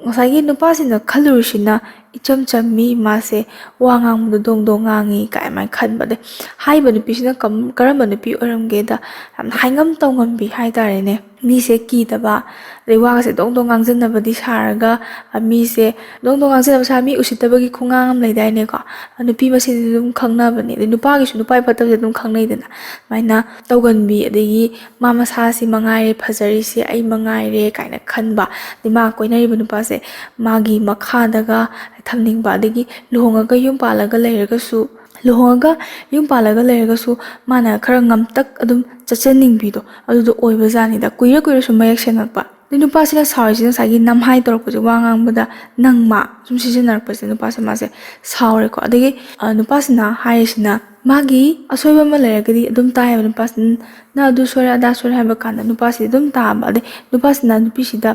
ꯉꯁꯥꯏꯒꯤ ꯅꯨꯄꯥꯁꯤꯅ ꯈꯜꯂꯨꯔꯤꯁꯤꯅ ꯏꯆꯝ ꯆꯝꯃꯤ, ꯃꯥꯁꯦ ꯋꯥ ꯉꯥꯡꯕꯗꯣ ꯗꯣꯡ ꯗꯣꯡ ꯉꯥꯡꯉꯤ ꯀꯥꯏ ꯑꯗꯨꯃꯥꯏꯅ ꯈꯟꯕ꯫ ꯑꯗꯩ ꯍꯥꯏꯔꯤꯕ ꯅꯨꯄꯤꯁꯤꯅ ꯀꯝ-, ꯀꯔꯝꯕ ꯅꯨꯄꯤ ꯑꯣꯏꯔꯝꯒꯦꯗ, ꯌꯥꯝꯅ ꯍꯥꯏꯉꯝ ꯇꯧꯉꯝꯕꯤ ꯍꯥꯏꯇꯥꯔꯦꯅꯦ꯫ ꯃꯤꯁꯦ ꯀꯤꯗꯕ, ꯑꯗꯩ ꯋꯥꯒꯁꯦ ꯗꯣꯡ ꯗꯣꯡ ꯉꯥꯡꯖꯟꯅꯕꯗꯤ ꯁꯥꯔꯒ, ꯑ, ꯃꯤꯁꯦ ꯗꯣꯡ ꯗꯣꯡ ꯉꯥꯡꯖꯟꯅꯕ ꯁꯥꯔ, ꯃꯤ ꯎꯁꯤꯠꯇꯕꯒꯤ ꯈꯣꯡꯉꯥꯡ ꯑꯃ ꯂꯩꯗꯥꯏꯅꯦꯀꯣ? ꯑ, ꯅꯨꯄꯤ ꯃꯁꯦꯟꯗꯤ ꯑꯗꯨꯝ ꯈꯪꯅꯕꯅꯦ, ꯑꯗꯩ ꯅꯨꯄꯥꯒꯤꯁꯨ ꯅꯨꯄꯥꯒꯤ ꯐꯠꯇꯕꯁꯦ ꯑꯗꯨꯝ ꯈꯪꯅꯩꯗꯅ, ꯑꯗꯨꯃꯥꯏꯅ ꯇꯧꯒꯟꯕꯤ, ꯑꯗꯒꯤ "ꯃꯥ ꯃꯁꯥꯁꯤ ꯃꯉꯥꯏꯔꯦ ꯐꯖꯔꯤꯁꯦ, ꯑꯩ ꯃꯉꯥꯏꯔꯦ" ꯀꯥꯏꯅ ꯈꯟꯕ, ꯑꯗꯩ ꯃꯥ ꯀꯣꯏꯅꯔꯤꯕ ꯅꯨꯄꯥꯁꯦ ꯃꯥꯒꯤ ꯃꯈꯥꯗꯒ ꯊꯝꯅꯤꯡꯕ, ꯑꯗꯒꯤ ꯂꯨꯍꯣꯡꯉꯒ ꯌꯨꯝ ꯄꯥꯜꯂꯒ ꯂꯩꯔꯒꯁꯨ, ꯂꯨꯍꯣꯡꯉꯒ ꯌꯨꯝ ꯄꯥꯜꯂꯒ ꯂꯩꯔꯒꯁꯨ ꯃꯥꯅ ꯈꯔ ꯉꯝꯇꯛ ꯑꯗꯨꯝ ꯆꯠꯆꯅꯤꯡꯕꯤꯗꯣ ꯑꯗꯨꯗꯣ ꯑꯣꯏꯕꯖꯥꯠꯅꯤꯗ꯫ ꯀꯨꯏꯔ ꯀꯨꯏꯔ ꯁꯨꯝ ꯃꯌꯦꯛ ꯁꯦꯡꯉꯛꯄ꯫ ꯑꯗꯩ ꯅꯨꯄꯥꯁꯤꯅ ꯁꯥꯎꯔꯤꯁꯤꯅ ꯉꯁꯥꯏꯒꯤ ꯅꯝꯍꯥꯏ ꯇꯧꯔꯛꯄꯁꯦ, ꯋꯥ ꯉꯥꯡꯕꯗ ꯅꯪ ꯃꯥ ꯁꯨꯝ ꯁꯤꯖꯤꯟꯅꯔꯛꯄꯁꯦ ꯅꯨꯄꯥꯁꯦ ꯃꯥꯁꯦ ꯁꯥꯎꯔꯦꯀꯣ꯫ ꯑꯗꯒꯤ ꯑ, ꯅꯨꯄꯥꯁꯤꯅ ꯍꯥꯏꯔꯤꯁꯤꯅ ꯃꯥꯒꯤ ꯑꯁꯣꯏꯕ ꯑꯃ ꯂꯩꯔꯒꯗꯤ ꯑꯗꯨꯝ ꯇꯥꯏꯌꯦꯕ ꯅꯨꯄꯥꯁꯤꯅ, "ꯅꯪ ꯑꯗꯨ ꯁꯣꯏꯔꯦ ꯑꯗꯥ ꯁꯣꯏꯔꯦ" ꯍꯥꯏꯕ ꯀꯥꯟꯗ ꯅꯨꯄꯥꯁꯤꯗꯤ ꯑꯗꯨꯝ ꯇꯥꯕ꯫ ꯑꯗꯩ ꯅꯨꯄꯥꯁꯤꯅ ꯅꯨꯄꯤꯁꯤꯗ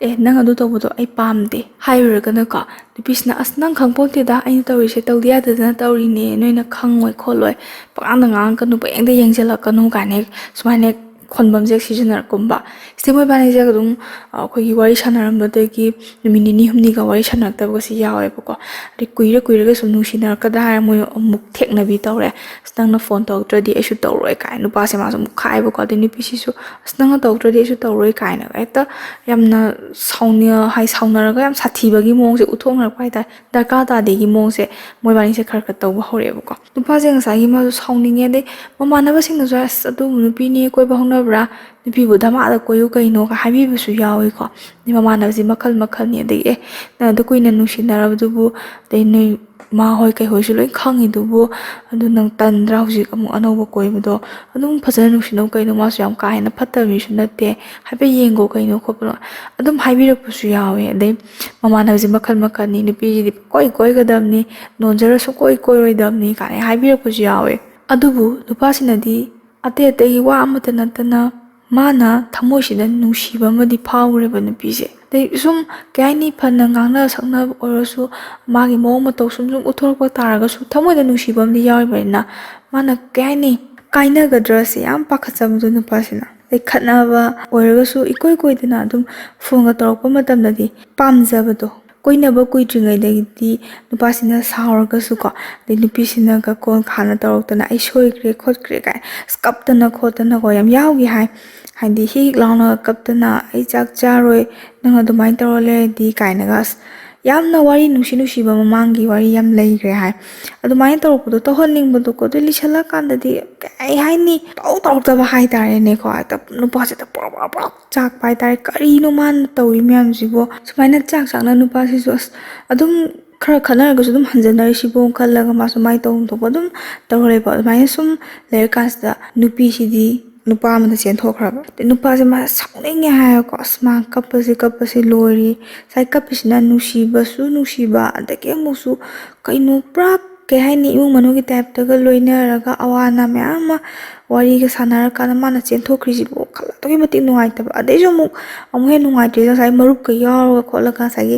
"ꯑꯦ, ꯅꯪ ꯑꯗꯨ ꯇꯧꯕꯗꯣ ꯑꯩ ꯄꯥꯝꯗꯦ" ꯍꯥꯏꯔꯨꯔꯒꯅꯀꯣ, ꯅꯨꯄꯤꯁꯤꯅ "ꯑꯁ, ꯅꯪ ꯈꯪ ꯄꯣꯟꯇꯦꯗ, ꯑꯩꯅ ꯇꯧꯔꯤꯁꯦ ꯇꯧꯗ ꯌꯥꯗꯗꯅ ꯇꯧꯔꯤꯅꯦ, ꯅꯣꯏꯅ ꯈꯪꯉꯣꯏ ꯈꯣꯠꯂꯣꯏ, ꯄꯉꯥꯡꯗ ꯉꯥꯡꯉꯛꯀꯅꯨ, ꯄꯌꯦꯡꯗ ꯌꯦꯡꯁꯤꯜꯂꯛꯀꯅꯨ" ꯀꯥꯏꯅ ꯍꯦꯛ ꯁꯨꯃꯥꯏꯅ ꯍꯦꯛ ꯈꯣꯟꯕꯝꯁꯦ ꯍꯦꯛ ꯁꯤꯖꯤꯟꯅꯔꯛꯀꯨꯝꯕ꯫ ꯁꯤꯗꯩ ꯃꯣꯏ ꯏꯕꯥꯅꯤꯁꯦ ꯑꯗꯨꯝ, ꯑ, ꯑꯩꯈꯣꯏꯒꯤ ꯋꯥꯔꯤ ꯁꯥꯟꯅꯔꯝꯕꯗꯒꯤ ꯅꯨꯃꯤꯠ ꯅꯤꯅꯤ ꯍꯨꯝꯅꯤꯒ ꯋꯥꯔꯤ ꯁꯥꯟꯅꯔꯛꯇꯕꯒꯁꯤ ꯌꯥꯎꯋꯦꯕꯀꯣ꯫ ꯑꯗꯩ ꯀꯨꯏꯔ ꯀꯨꯏꯔꯒ ꯁꯨꯝ ꯅꯨꯡꯁꯤꯅꯔꯛꯀꯗ꯭ꯔꯥ ꯍꯥꯏꯔ ꯃꯣꯏ ꯑꯃꯨꯛ ꯊꯦꯛꯅꯕꯤ ꯇꯧꯔꯦ꯫ "ꯑꯁ, ꯅꯪꯅ ꯐꯣꯟ ꯇꯧꯔꯛꯇ꯭ꯔꯗꯤ ꯑꯩꯁꯨ ꯇꯧꯔꯣꯏ" ꯀꯥꯏꯅ ꯅꯨꯄꯥꯁꯦ ꯃꯥꯁꯨ ꯑꯃꯨꯛ ꯈꯥꯏꯕꯀꯣ꯫ ꯑꯗꯩ ꯅꯨꯄꯤꯁꯤꯁꯨ "ꯑꯁ, ꯅꯪꯅ ꯇꯧꯔꯛꯇ꯭ꯔꯗꯤ ꯑꯩꯁꯨ ꯇꯧꯔꯣꯏ" ꯀꯥꯏꯅ ꯍꯦꯛꯇ ꯌꯥꯝꯅ ꯁꯥꯎꯅ-, ꯍꯥꯏ, ꯁꯥꯎꯅꯔꯒ ꯌꯥꯝ ꯁꯥꯊꯤꯕꯒꯤ ꯃꯑꯣꯡꯁꯦ ꯎꯠꯊꯣꯛꯅꯔꯛꯄ ꯍꯥꯏꯇꯥꯔꯦ꯫ ꯗꯔꯀꯥꯔ ꯇꯥꯗꯦꯒꯤ ꯃꯑꯣꯡꯁꯦ ꯃꯣꯏꯕꯥꯅꯤꯁꯦ ꯈꯔ ꯈꯔ ꯇꯧꯕ ꯍꯧꯔꯛꯑꯦꯕꯀꯣ꯫ ꯅꯨꯄꯥꯁꯦ ꯉꯁꯥꯏꯒꯤ ꯃꯥꯁꯨ ꯁꯥꯎꯅꯤꯡꯉꯦ꯫ ꯑꯗꯩ ꯃꯃꯥꯟꯅꯕꯁꯤꯡꯅꯁꯨ "ꯑꯁ, ꯑꯗꯨꯕꯨ ꯅꯨꯄꯤꯅꯦ, ꯀꯣꯏꯕ ꯍꯧꯅꯕ꯭ꯔꯥ? ꯅꯨꯄꯤꯕꯨ ꯙꯃꯥꯗ ꯀꯣꯏꯌꯨ ꯀꯩꯅꯣꯒ" ꯍꯥꯏꯕꯤꯕꯁꯨ ꯌꯥꯎꯋꯤꯀꯣ꯫ ꯑꯗꯩ ꯃꯃꯥꯟꯅꯕꯁꯦ ꯃꯈꯜ ꯃꯈꯜꯅꯤ꯫ ꯑꯗꯒꯤ "ꯑꯦ, ꯅꯪ ꯑꯗꯨ ꯀꯨꯏꯅ ꯅꯨꯡꯁꯤꯅꯔꯕꯗꯨꯕꯨ, ꯑꯗꯩ ꯅꯣꯏ ꯃꯥ ꯍꯣꯏ ꯀꯩ ꯍꯣꯏꯁꯨ ꯂꯣꯏ ꯈꯪꯉꯤꯗꯨꯕꯨ, ꯑꯗꯨ ꯅꯪ ꯇꯟꯗ꯭ꯔꯥ ꯍꯧꯖꯤꯛ ꯑꯃꯨꯛ ꯑꯅꯧꯕ ꯀꯣꯏꯕꯗꯣ? ꯑꯗꯨꯝ ꯐꯖꯅ ꯅꯨꯡꯁꯤꯅꯧ ꯀꯩꯅꯣ, ꯃꯥꯁꯨ ꯌꯥꯝ ꯀꯥ ꯍꯦꯟꯅ ꯐꯠꯇꯕ ꯃꯤꯁꯨ ꯅꯠꯇꯦ, ꯍꯥꯏꯐꯦꯠ ꯌꯦꯡꯒꯣ ꯀꯩꯅꯣ ꯈꯣꯠꯄꯅꯣ" ꯑꯗꯨꯝ ꯍꯥꯏꯕꯤꯔꯛꯄꯁꯨ ꯌꯥꯎꯋꯦ꯫ ꯑꯗꯩ ꯃꯃꯥꯟꯅꯕꯁꯦ ꯃꯈꯜ ꯃꯈꯜꯅꯤ꯫ ꯅꯨꯄꯤꯁꯤꯗꯤ ꯀꯣꯏ ꯀꯣꯏꯒꯗꯕꯅꯤ, ꯅꯣꯟꯖꯔ ꯁꯨꯡꯀꯣꯏ ꯀꯣꯏꯔꯣꯏꯗꯕꯅꯤ ꯀꯥꯏꯅ ꯍꯥꯏꯕꯤꯔꯛꯄꯁꯨ ꯌꯥꯎꯋꯦ꯫ ꯑꯗꯨꯕꯨ ꯅꯨꯄꯥꯁꯤꯅꯗꯤ ꯑꯇꯩ ꯑꯇꯩꯒꯤ ꯋꯥ ꯑꯃꯠꯇ ꯅꯠꯇꯅ ꯃꯥꯅ ꯊꯃꯣꯏꯁꯤꯗ ꯅꯨꯡꯁꯤꯕ ꯑꯃꯗꯤ ꯐꯥꯎꯔꯦꯕ ꯅꯨꯄꯤꯁꯦ꯫ ꯑꯗꯩ ꯁꯨꯝ, ꯀꯩ ꯍꯥꯏꯅꯤ, ꯐꯅ ꯉꯥꯡꯅ ꯁꯛꯅꯕ ꯑꯣꯏꯔꯁꯨ, ꯃꯥꯒꯤ ꯃꯑꯣꯡ ꯃꯇꯧ ꯁꯨꯝ ꯁꯨꯝ ꯎꯠꯊꯣꯔꯛꯄ ꯇꯥꯔꯒꯁꯨ ꯊꯃꯣꯏꯗ ꯅꯨꯡꯁꯤꯕ ꯑꯃꯗꯤ ꯌꯥꯎꯔꯤꯕꯅꯤꯅ ꯃꯥꯅ, ꯀꯩ ꯍꯥꯏꯅꯤ, ꯀꯥꯏꯅꯒꯗ꯭ꯔꯁꯦ ꯌꯥꯝ ꯄꯥꯈꯠꯆꯕꯗꯣ ꯅꯨꯄꯥꯁꯤꯅ꯫ ꯑꯗꯩ ꯈꯠꯅꯕ ꯑꯣꯏꯔꯒꯁꯨ ꯏꯀꯣꯏ ꯀꯣꯏꯗꯅ ꯑꯗꯨꯝ ꯐꯣꯟꯒ ꯇꯧꯔꯛꯄ ꯃꯇꯝꯗꯗꯤ ꯄꯥꯝꯖꯕꯗꯣ꯫ ꯀꯣꯏꯅꯕ ꯀꯨꯏꯗ꯭ꯔꯤꯉꯩꯗꯒꯤꯗꯤ ꯅꯨꯄꯥꯁꯤꯅ ꯁꯥꯎꯔꯒꯁꯨꯀꯣ, ꯑꯗꯩ ꯅꯨꯄꯤꯁꯤꯅꯒ ꯀꯣꯟ ꯈꯥꯅ ꯇꯧꯔꯛꯇꯅ "ꯑꯩ ꯁꯣꯏꯈ꯭ꯔꯦ ꯈꯣꯠꯈ꯭ꯔꯦ" ꯀꯥꯏ ꯑꯁ ꯀꯞꯇꯅ ꯈꯣꯠꯇꯅꯀꯣ ꯌꯥꯝ ꯌꯥꯎꯈꯤ ꯍꯥꯏ꯫ ꯍꯥꯏꯗꯤ ꯍꯤꯛ ꯍꯤꯛ ꯂꯥꯎꯅꯒ ꯀꯞꯇꯅ "ꯑꯩ ꯆꯥꯛ ꯆꯥꯔꯣꯏ, ꯅꯪ ꯑꯗꯨꯃꯥꯏꯅ ꯇꯧꯔ ꯂꯩꯔꯗꯤ" ꯀꯥꯏꯅꯒ ꯑꯁ ꯌꯥꯝꯅ ꯋꯥꯔꯤ ꯅꯨꯡꯁꯤ ꯅꯨꯡꯁꯤꯕ ꯃꯃꯥꯡꯒꯤ ꯋꯥꯔꯤ ꯌꯥꯝ ꯂꯩꯈ꯭ꯔꯦ ꯍꯥꯏ꯫ ꯑꯗꯨꯃꯥꯏꯅ ꯇꯧꯔꯛꯄꯗꯣ ꯇꯧꯍꯟꯅꯤꯡꯕꯗꯣꯀꯣ, ꯑꯗꯨ ꯂꯤꯁꯜꯂꯀꯥꯟꯗꯗꯤ ꯀꯩ ꯍꯥꯏꯅꯤ, ꯇꯧ ꯇꯧꯔꯛꯇꯕ ꯍꯥꯏꯇꯥꯔꯦꯅꯦꯀꯣ꯫ ꯍꯦꯛꯇ ꯅꯨꯄꯥꯁꯦ ꯍꯦꯛꯇ ꯄ꯭ꯔꯣꯛ ꯄ꯭ꯔꯣꯛ ꯄ꯭ꯔꯣꯛ ꯆꯥꯛꯄ ꯍꯥꯏꯇꯥꯔꯦ꯫ ꯀꯔꯤꯅꯣ ꯃꯥꯅ ꯇꯧꯔꯤ ꯃꯌꯥꯝꯁꯤꯕꯣ? ꯁꯨꯃꯥꯏꯅ ꯆꯥꯛ ꯆꯥꯛꯅ ꯅꯨꯄꯥꯁꯤꯁꯨ ꯑꯁ ꯑꯗꯨꯝ ꯈꯔ ꯈꯠꯅꯔꯒꯁꯨ ꯑꯗꯨꯝ ꯍꯟꯖꯟꯅꯔꯤꯁꯤꯕꯣ ꯈꯜꯂꯒ ꯃꯥꯁꯨ ꯃꯥꯏ ꯇꯧꯐꯝ ꯊꯣꯛꯄ ꯑꯗꯨꯝ ꯇꯧꯔ ꯂꯩꯕ꯫ ꯑꯗꯨꯃꯥꯏꯅ ꯁꯨꯝ ꯂꯩꯔꯀꯥꯟꯁꯤꯗ ꯅꯨꯄꯤꯁꯤꯗꯤ ꯅꯨꯄꯥ ꯑꯃꯗ ꯆꯦꯟꯊꯣꯛꯈ꯭ꯔꯕ꯫ ꯑꯗꯩ ꯅꯨꯄꯥꯁꯦ ꯃꯥ ꯁꯥꯎꯅꯤꯡꯉꯦ ꯍꯥꯏꯔꯀꯣ, ꯑꯁ, ꯃꯥ ꯀꯞꯄꯁꯤ ꯀꯞꯄꯁꯤ ꯂꯣꯏꯔꯦ꯫ ꯉꯁꯥꯏ ꯀꯞꯄꯤꯁꯤꯅ ꯅꯨꯡꯁꯤꯕꯁꯨ ꯅꯨꯡꯁꯤꯕ, ꯑꯗꯒꯤ ꯑꯃꯨꯛꯁꯨ ꯀꯩꯅꯣ ꯄꯨꯔꯥ, ꯀꯩ ꯍꯥꯏꯅꯤ, ꯏꯃꯨꯡ ꯃꯅꯨꯡꯒꯤ ꯇꯥꯏꯞꯇꯒ ꯂꯣꯏꯅꯔꯒ ꯑꯋꯥ ꯑꯅꯥ ꯃꯌꯥꯝ ꯑꯃ ꯋꯥꯔꯤꯒ ꯁꯥꯟꯅꯔꯀꯥꯟꯗ ꯃꯥꯅ ꯆꯦꯟꯊꯣꯛꯈ꯭ꯔꯤꯁꯤꯕꯨ ꯈꯜꯂ ꯑꯗꯨꯛꯀꯤ ꯃꯇꯤꯛ ꯅꯨꯡꯉꯥꯏꯇꯕ꯫ ꯑꯗꯩꯁꯨ ꯑꯃꯨꯛ ꯑꯃꯨꯛ ꯍꯦꯟꯅ ꯅꯨꯡꯉꯥꯏꯇ꯭ꯔꯤꯁꯦ, ꯉꯁꯥꯏ ꯃꯔꯨꯞꯀ ꯌꯥꯎꯔꯒ ꯈꯣꯠꯂꯒ ꯉꯁꯥꯏꯒꯤ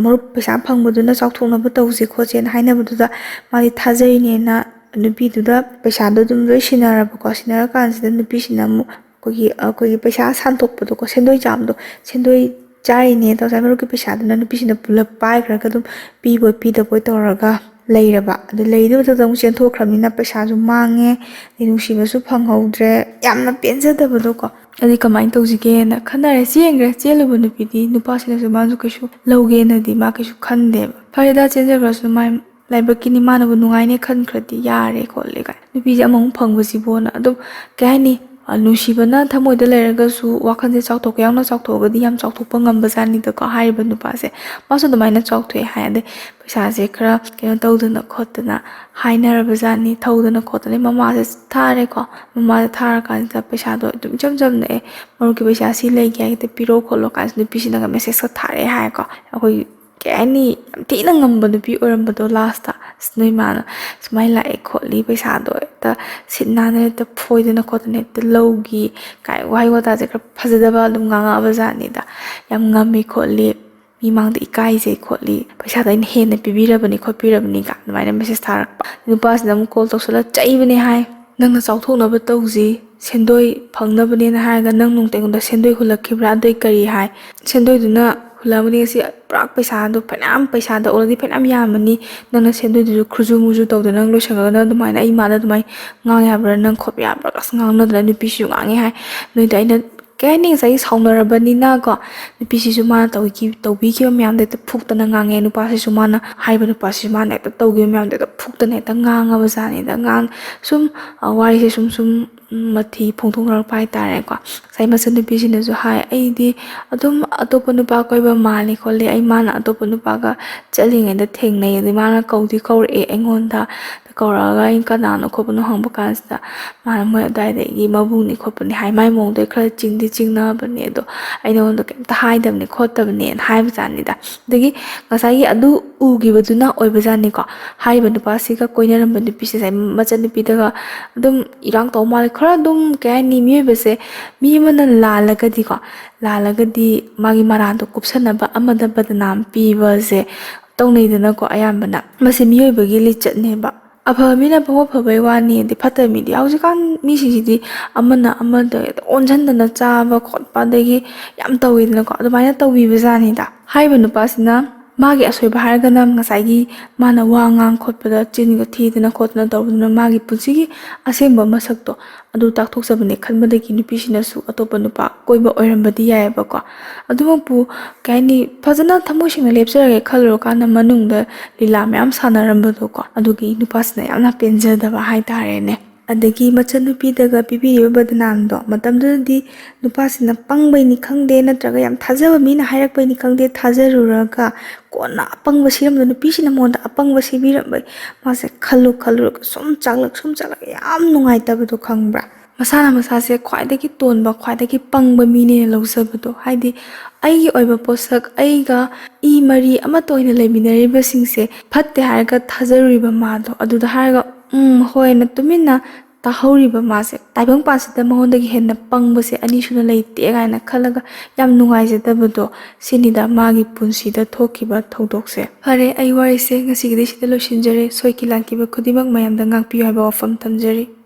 ꯃꯔꯨꯞ ꯄꯩꯁꯥ ꯐꯪꯕꯗꯨꯅ ꯆꯥꯎꯊꯣꯛꯅꯕ ꯇꯧꯁꯤ ꯈꯣꯠꯁꯦꯅ ꯍꯥꯏꯅꯕꯗꯨꯗ ꯃꯥꯗꯤ ꯊꯥꯖꯔꯤꯅꯦꯅ ꯅꯨꯄꯤꯗꯨꯗ ꯄꯩꯁꯥꯗꯣ ꯑꯗꯨꯝ ꯂꯣꯏ ꯁꯤꯟꯅꯔꯕꯀꯣ꯫ ꯁꯤꯟꯅꯔꯀꯥꯟꯁꯤꯗ ꯅꯨꯄꯤꯁꯤꯅ ꯑꯃꯨꯛ ꯑꯩꯈꯣꯏꯒꯤ ꯑꯩꯈꯣꯏꯒꯤ ꯄꯩꯁꯥ ꯁꯥꯟꯗꯣꯛꯄꯗꯣꯀꯣ, ꯁꯦꯟꯗꯣꯏ ꯆꯥꯕꯗꯣ, ꯁꯦꯟꯗꯣꯏ ꯆꯥꯔꯤꯅꯦ ꯇꯧꯁꯥꯏ ꯃꯔꯨꯞꯀꯤ ꯄꯩꯁꯥꯗꯨꯅ ꯅꯨꯄꯤꯁꯤꯅ ꯄꯨꯂꯞ ꯄꯥꯏꯈ꯭ꯔꯒ ꯑꯗꯨꯝ ꯄꯤꯕꯣꯏ ꯄꯤꯗꯕꯣꯏ ꯇꯧꯔꯒ ꯂꯩꯔꯕ꯫ ꯑꯗꯨ ꯂꯩꯗꯕꯗꯨꯗ ꯑꯃꯨꯛ ꯆꯦꯟꯊꯣꯛꯈ꯭ꯔꯕꯅꯤꯅ ꯄꯩꯁꯥꯁꯨ ꯃꯥꯡꯉꯦ, ꯑꯗꯩ ꯅꯨꯡꯁꯤꯕꯁꯨ ꯐꯪꯍꯧꯗ꯭ꯔꯦ꯫ ꯌꯥꯝꯅ ꯄꯦꯟꯖꯗꯕꯗꯣꯀꯣ꯫ ꯑꯗꯨꯗꯤ ꯀꯃꯥꯏꯅ ꯇꯧꯁꯤꯒꯦꯅ ꯈꯟꯅꯔꯦ꯫ ꯆꯦꯟꯈ꯭ꯔꯦ꯫ ꯆꯦꯜꯂꯨꯕ ꯅꯨꯄꯤꯗꯤ ꯅꯨꯄꯥꯁꯤꯅꯁꯨ ꯃꯥꯁꯨ ꯀꯩꯁꯨ ꯂꯧꯒꯦꯅꯗꯤ ꯃꯥ ꯀꯩꯁꯨ ꯈꯟꯗꯦꯕ꯫ ꯐꯔꯦꯗ, ꯆꯦꯟꯖꯈ꯭ꯔꯁꯨ ꯃꯥꯏ ꯂꯥꯏꯕꯛꯀꯤꯅꯤ, ꯃꯥꯅꯕꯨ ꯅꯨꯡꯉꯥꯏꯅꯦ ꯈꯟꯈ꯭ꯔꯗꯤ ꯌꯥꯔꯦ ꯈꯣꯠꯂꯦ ꯀꯥꯏ꯫ ꯅꯨꯄꯤꯁꯦ ꯑꯃꯃꯨꯛ ꯐꯪꯕꯁꯤꯕꯨꯅ ꯑꯗꯨꯝ, ꯀꯩ ꯍꯥꯏꯅꯤ, ꯑ, ꯅꯨꯡꯁꯤꯕꯅ ꯊꯃꯣꯏꯗ ꯂꯩꯔꯒꯁꯨ ꯋꯥꯈꯜꯁꯦ ꯆꯥꯎꯊꯣꯛꯄ ꯌꯥꯎꯅ ꯆꯥꯎꯊꯣꯛꯑꯒꯗꯤ ꯌꯥꯝ ꯆꯥꯎꯊꯣꯛꯄ ꯉꯝꯕ ꯖꯥꯠꯅꯤꯗꯀꯣ꯫ ꯍꯥꯏꯔꯤꯕ ꯅꯨꯄꯥꯁꯦ ꯃꯥꯁꯨ ꯑꯗꯨꯃꯥꯏꯅ ꯆꯥꯎꯊꯣꯛꯑꯦ ꯍꯥꯏ꯫ ꯑꯗꯩ ꯄꯩꯁꯥꯁꯦ ꯈꯔ ꯀꯩꯅꯣ ꯇꯧꯗꯅ ꯈꯣꯠꯇꯅ ꯍꯥꯏꯅꯔꯕ ꯖꯥꯠꯅꯤ, ꯊꯧꯗꯅ ꯈꯣꯠꯇꯅ꯫ ꯃꯃꯥꯁꯦ ꯊꯥꯔꯦꯀꯣ꯫ ꯃꯃꯥꯁꯦ ꯊꯥꯔꯀꯥꯟꯁꯤꯗ ꯄꯩꯁꯥꯗꯣ ꯑꯗꯨꯝ ꯏꯆꯝ ꯆꯝꯅ, "ꯑꯦ, ꯃꯔꯨꯞꯀꯤ ꯄꯩꯁꯥ ꯁꯤ ꯂꯩꯒꯦ ꯍꯥꯏꯒꯦ, ꯄꯤꯔꯛꯑꯣ ꯈꯣꯠꯂꯣ" ꯀꯥꯏꯅ ꯅꯨꯄꯤꯁꯤꯅꯒ ꯃꯦꯁꯦꯖꯀ ꯊꯥꯔꯛꯑꯦ ꯍꯥꯏꯀꯣ꯫ ꯑꯩꯈꯣꯏ, ꯀꯩ ꯍꯥꯏꯅꯤ, ꯌꯥꯝ ꯊꯤꯅ ꯉꯝꯕ ꯅꯨꯄꯤ ꯑꯣꯏꯔꯝꯕꯗꯣ꯫ ꯂꯥꯁꯇ, "ꯑꯁ, ꯅꯣꯏ ꯃꯥꯅ ꯁꯨꯃꯥꯏꯅ ꯂꯥꯛꯑꯦ ꯈꯣꯠꯂꯤ, ꯄꯩꯁꯥꯗꯣ ꯍꯦꯛꯇ ꯁꯤꯠ ꯅꯥꯟꯅ ꯍꯦꯛꯇ ꯐꯣꯏꯗꯅ ꯈꯣꯠꯇꯅ ꯍꯦꯛꯇ ꯂꯧꯈꯤ" ꯀꯥꯏ ꯋꯥꯍꯩ ꯋꯥꯇꯥꯁꯦ ꯈꯔ ꯐꯖꯗꯕ ꯑꯗꯨꯝ ꯉꯥꯡꯉꯛꯑꯕ ꯖꯥꯠꯅꯤꯗ꯫ "ꯌꯥꯝ ꯉꯝꯃꯤ ꯈꯣꯠꯂꯤ, ꯃꯤꯃꯥꯡꯗ ꯏꯀꯥꯏꯖꯩ ꯈꯣꯠꯂꯤ, ꯄꯩꯁꯥꯗꯣ ꯑꯩꯅ ꯍꯦꯟꯅ ꯄꯤꯕꯤꯔꯕꯅꯤ ꯈꯣꯠꯄꯤꯔꯕꯅꯤ" ꯀꯥꯏ ꯑꯗꯨꯃꯥꯏꯅ ꯃꯦꯁꯦꯖ ꯊꯥꯔꯛꯄ꯫ ꯅꯨꯄꯥꯁꯤꯅ ꯑꯃꯨꯛ ꯀꯣꯜ ꯇꯧꯁꯜꯂ ꯆꯩꯕꯅꯦ ꯍꯥꯏ, "ꯅꯪꯅ ꯆꯥꯎꯊꯣꯛꯅꯕ ꯇꯧꯁꯤ, ꯁꯦꯟꯗꯣꯏ ꯐꯪꯅꯕꯅꯦꯅ ꯍꯥꯏꯔꯒ ꯅꯪ ꯅꯣꯡꯇ ꯑꯩꯉꯣꯟꯗ ꯁꯦꯟꯗꯣꯏ ꯍꯨꯜꯂꯛꯈꯤꯕ꯭ꯔꯥ? ꯑꯗꯨꯏ ꯀꯔꯤ ꯍꯥꯏ? ꯁꯦꯟꯗꯣꯏꯗꯨꯅ ꯍꯨꯜꯂꯛꯑꯕꯅꯤ ꯉꯁꯤ ꯄꯨꯔꯥ ꯄꯩꯁꯥꯗꯣ ꯐꯅꯌꯥꯝ, ꯄꯩꯁꯥꯗꯣ already ꯐꯅꯌꯥꯝ ꯌꯥꯝꯃꯅꯤ, ꯅꯪꯅ ꯁꯦꯟꯗꯣꯏꯗꯨꯁꯨ ꯈꯨꯔꯖꯨ ꯃꯨꯔꯖꯨ ꯇꯧꯗꯅ ꯅꯪ ꯂꯣꯏꯁꯟꯒꯗꯕ, ꯑꯗꯨꯃꯥꯏꯅ ꯑꯩ ꯏꯃꯥꯗ ꯑꯗꯨꯃꯥꯏꯅ ꯉꯥꯡ ꯌꯥꯕ꯭ꯔꯥ, ꯅꯪ ꯈꯣꯠꯄ ꯌꯥꯕ꯭ꯔꯥ?" ꯑꯁ, ꯉꯥꯡꯅꯗꯅ ꯅꯨꯄꯤꯁꯤꯁꯨ ꯉꯥꯡꯉꯦ ꯍꯥꯏ꯫ ꯅꯣꯏꯗ ꯑꯩꯅ, ꯀꯩ ꯍꯥꯏꯅꯤ, ꯉꯁꯥꯏꯒꯤ ꯁꯥꯎꯅꯔꯕꯅꯤꯅ ꯀꯣ, ꯅꯨꯄꯤꯁꯤꯁꯨ ꯃꯥꯅ ꯇꯧꯈꯤ-, ꯇꯧꯕꯤꯈꯤꯕ ꯃꯌꯥꯝꯗꯣ ꯍꯦꯛꯇ ꯐꯨꯛꯇꯅ ꯉꯥꯡꯉꯦ, ꯅꯨꯄꯥꯁꯤꯁꯨ ꯃꯥꯅ ꯍꯥꯏꯕ ꯅꯨꯄꯥꯁꯤꯁꯨ ꯃꯥꯅ ꯍꯦꯛꯇ ꯇꯧꯈꯤꯕ ꯃꯌꯥꯝꯗꯣ ꯍꯦꯛꯇ ꯐꯨꯛꯇꯅ ꯍꯦꯛꯇ ꯉꯥꯡꯉꯕ ꯖꯥꯠꯅꯤꯗ꯫ ꯉꯥꯡ-, ꯁꯨꯝ, ꯑ, ꯋꯥꯔꯤꯁꯦ ꯁꯨꯝ ꯁꯨꯝ, ꯎꯝ, ꯃꯊꯤ ꯐꯣꯡꯗꯣꯛꯅꯔꯛꯄ ꯍꯥꯏꯇꯥꯔꯦꯀꯣ꯫ ꯑꯩ ꯃꯆꯟꯅꯨꯄꯤꯁꯤꯅꯁꯨ ꯍꯥꯏ, "ꯑꯩꯗꯤ ꯑꯗꯨꯝ ꯑꯇꯣꯞꯄ ꯅꯨꯄꯥ ꯀꯣꯏꯕ ꯃꯥꯜꯂꯤ ꯈꯣꯠꯂꯤ, ꯑꯩ ꯃꯥꯅ ꯑꯇꯣꯞꯄ ꯅꯨꯄꯥꯒ ꯆꯠꯂꯤꯉꯩꯗ ꯊꯦꯡꯅꯩ, ꯑꯗꯩ ꯃꯥꯅ ꯀꯧꯗꯤ ꯀꯧꯔꯛꯑꯦ ꯑꯩꯉꯣꯟꯗ, ꯀꯧꯔꯛꯑꯒ ꯑꯩ ꯀꯅꯥꯅꯣ ꯈꯣꯠꯄꯅꯣ ꯍꯪꯕ ꯀꯥꯟꯁꯤꯗ ꯃꯥꯅ ꯃꯣꯏ ꯑꯗꯨꯋꯥꯏꯗꯒꯤ ꯃꯕꯨꯡꯅꯤ ꯈꯣꯠꯄꯅꯤ ꯍꯥꯏ, ꯃꯥꯏ ꯃꯑꯣꯡꯗꯣ ꯈꯔ ꯆꯤꯡꯗꯤ ꯆꯤꯡꯅꯕꯅꯦ, ꯑꯗꯣ ꯑꯩ ꯅꯉꯣꯟꯗ ꯀꯩꯝꯇ ꯍꯥꯏꯗꯕꯅꯤ ꯈꯣꯠꯇꯕꯅꯦꯅ" ꯍꯥꯏꯕꯖꯥꯠꯅꯤꯗ꯫ ꯑꯗꯒꯤ ꯉꯁꯥꯏꯒꯤ ꯑꯗꯨ ꯎꯈꯤꯕꯗꯨꯅ ꯑꯣꯏꯕꯖꯥꯠꯅꯤꯀꯣ, ꯍꯥꯏꯔꯤꯕ ꯅꯨꯄꯥꯁꯤꯒ ꯀꯣꯏꯅꯔꯝꯕ ꯅꯨꯄꯤꯁꯦ ꯉꯁꯥꯏ ꯃꯆꯟꯅꯨꯄꯤꯗꯒ ꯑꯗꯨꯝ ꯏꯔꯥꯡ ꯇꯧ ꯃꯥꯜꯂꯦ꯫ ꯈꯔ ꯑꯗꯨꯝ, ꯀꯩ ꯍꯥꯏꯅꯤ, ꯃꯤꯑꯣꯏꯕꯁꯦ ꯃꯤ ꯑꯃꯅ ꯂꯥꯜꯂꯒꯗꯤꯀꯣ, ꯂꯥꯜꯂꯒꯗꯤ ꯃꯥꯒꯤ ꯃꯔꯥꯜꯗꯣ ꯀꯨꯞꯁꯟꯅꯕ, ꯑꯃꯗ ꯕꯗꯅꯥꯝ ꯄꯤꯕꯁꯦ ꯇꯧꯅꯩꯗꯅꯀꯣ꯫ ꯑꯌꯥꯝꯕꯅ ꯃꯁꯤ ꯃꯤꯑꯣꯏꯕꯒꯤ ꯂꯤꯆꯠꯅꯦꯕ꯫ ꯑꯐꯕ ꯃꯤꯅ ꯄꯪꯐ ꯐꯕꯩ ꯋꯥꯅꯤ, ꯑꯗꯩ ꯐꯠꯇꯕ ꯃꯤꯗꯤ, ꯍꯧꯖꯤꯛꯀꯥꯟ ꯃꯤꯁꯤꯡꯁꯤꯗꯤ ꯑꯃꯅ ꯑꯃꯗ ꯑꯣꯟꯁꯤꯟꯗꯅ ꯆꯥꯕ ꯈꯣꯠꯄ, ꯑꯗꯒꯤ ꯌꯥꯝ ꯇꯧꯋꯤꯗꯅꯀꯣ꯫ ꯑꯗꯨꯃꯥꯏꯅ ꯇꯧꯕꯤꯕꯖꯥꯠꯅꯤꯗ꯫ ꯍꯥꯏꯔꯤꯕ ꯅꯨꯄꯥꯁꯤꯅ ꯃꯥꯒꯤ ꯑꯁꯣꯏꯕ ꯍꯥꯏꯔꯒꯅ ꯉꯁꯥꯏꯒꯤ ꯃꯥꯅ ꯋꯥ ꯉꯥꯡ ꯈꯣꯠꯄꯗ ꯆꯤꯟꯒ ꯊꯤꯗꯅ ꯈꯣꯠꯇꯅ ꯇꯧꯕꯗꯨꯅ ꯃꯥꯒꯤ ꯄꯨꯟꯁꯤꯒꯤ ꯑꯁꯦꯡꯕ ꯃꯁꯛꯇꯣ ꯑꯗꯨ ꯇꯥꯛꯊꯣꯛꯆꯕꯅꯦ ꯈꯟꯕꯗꯒꯤ ꯅꯨꯄꯤꯁꯤꯅꯁꯨ ꯑꯇꯣꯞꯄ ꯅꯨꯄꯥ ꯀꯣꯏꯕ ꯑꯣꯏꯔꯝꯕꯗꯤ ꯌꯥꯏꯑꯕꯀꯣ꯫ ꯑꯗꯨꯃꯛꯄꯨ, ꯀꯩ ꯍꯥꯏꯅꯤ, ꯐꯖꯅ ꯊꯃꯣꯏ ꯁꯦꯡꯅ ꯂꯦꯞꯆꯔꯒꯦ ꯈꯜꯂꯨꯔꯀꯥꯟꯗ ꯃꯅꯨꯡꯗ ꯂꯤꯂꯥ ꯃꯌꯥꯝ ꯁꯥꯟꯅꯔꯝꯕꯗꯣꯀꯣ, ꯑꯗꯨꯒꯤ ꯅꯨꯄꯥꯁꯤꯅ ꯌꯥꯝꯅ ꯄꯦꯟꯖꯗꯕ ꯍꯥꯏꯇꯥꯔꯦꯅꯦ꯫ ꯑꯗꯒꯤ ꯃꯆꯟꯅꯨꯄꯤꯗꯒ ꯄꯤꯕꯤꯔꯤꯕ ꯕꯗꯅꯥꯝꯗꯣ, ꯃꯇꯝꯗꯨꯗꯗꯤ ꯅꯨꯄꯥꯁꯤꯅ ꯄꯪꯕꯩꯅꯤ ꯈꯪꯗꯦ, ꯅꯠꯇ꯭ꯔꯒ ꯌꯥꯝ ꯊꯥꯖꯕ ꯃꯤꯅ ꯍꯥꯏꯔꯛꯄꯩꯅꯤ ꯈꯪꯗꯦ, ꯊꯥꯖꯔꯨꯔꯒ ꯀꯣꯟꯅ ꯑꯄꯪꯕ ꯁꯤꯔꯝꯕꯗꯣ, ꯅꯨꯄꯤꯁꯤꯅ ꯃꯉꯣꯟꯗ ꯑꯄꯪꯕ ꯁꯤꯕꯤꯔꯝꯕꯩ ꯃꯥꯁꯦ ꯈꯜꯂꯨ ꯈꯜꯂꯨꯔꯒ ꯁꯨꯝ ꯆꯥꯛꯂꯛ ꯁꯨꯝ ꯆꯥꯛꯂꯛ, ꯌꯥꯝ ꯅꯨꯡꯉꯥꯏꯇꯕꯗꯣ ꯈꯪꯕ꯭ꯔꯥ? ꯃꯁꯥꯅ ꯃꯁꯥꯁꯦ ꯈ꯭ꯋꯥꯏꯗꯒꯤ ꯇꯣꯟꯕ, ꯈ꯭ꯋꯥꯏꯗꯒꯤ ꯄꯪꯕ ꯃꯤꯅꯦꯅ ꯂꯧꯖꯕꯗꯣ, ꯍꯥꯏꯗꯤ ꯑꯩꯒꯤ ꯑꯣꯏꯕ ꯄꯣꯠꯁꯛ, ꯑꯩꯒ ꯏ ꯃꯔꯤ ꯑꯃꯠꯇ ꯑꯣꯏꯅ ꯂꯩꯃꯤꯟꯅꯔꯤꯕꯁꯤꯡꯁꯦ ꯐꯠꯇꯦ ꯍꯥꯏꯔꯒ ꯊꯥꯖꯔꯨꯔꯤꯕ ꯃꯥꯗꯣ, ꯑꯗꯨꯗ ꯍꯥꯏꯔꯒ, "ꯎꯝ, ꯍꯣꯏꯅ" ꯇꯨꯃꯤꯟꯅ ꯇꯥꯍꯧꯔꯤꯕ ꯃꯥꯁꯦ, ꯇꯥꯏꯕꯪꯄꯥꯟꯁꯤꯗ ꯃꯉꯣꯟꯗꯒꯤ ꯍꯦꯟꯅ ꯄꯪꯕꯁꯦ ꯑꯅꯤꯁꯨꯅ ꯂꯩꯇꯦ ꯀꯥꯏꯅ ꯈꯜꯂꯒ ꯌꯥꯝ ꯅꯨꯡꯉꯥꯏꯖꯗꯕꯗꯣ, ꯁꯤꯅꯤꯗ ꯃꯥꯒꯤ ꯄꯨꯟꯁꯤꯗ ꯊꯣꯛꯈꯤꯕ ꯊꯧꯗꯣꯛꯁꯦ꯫ ꯐꯔꯦ, ꯑꯩ ꯋꯥꯔꯤꯁꯦ ꯉꯁꯤꯒꯤꯗꯤ ꯁꯤꯗ ꯂꯣꯏꯁꯤꯟꯖꯔꯦ꯫ ꯁꯣꯏꯈꯤ ꯂꯥꯟꯈꯤꯕ ꯈꯨꯗꯤꯡꯃꯛ ꯃꯌꯥꯝꯗ ꯉꯥꯛꯄꯤꯌꯨ ꯍꯥꯏꯕ ꯋꯥꯐꯝ ꯊꯝꯖꯔꯤ꯫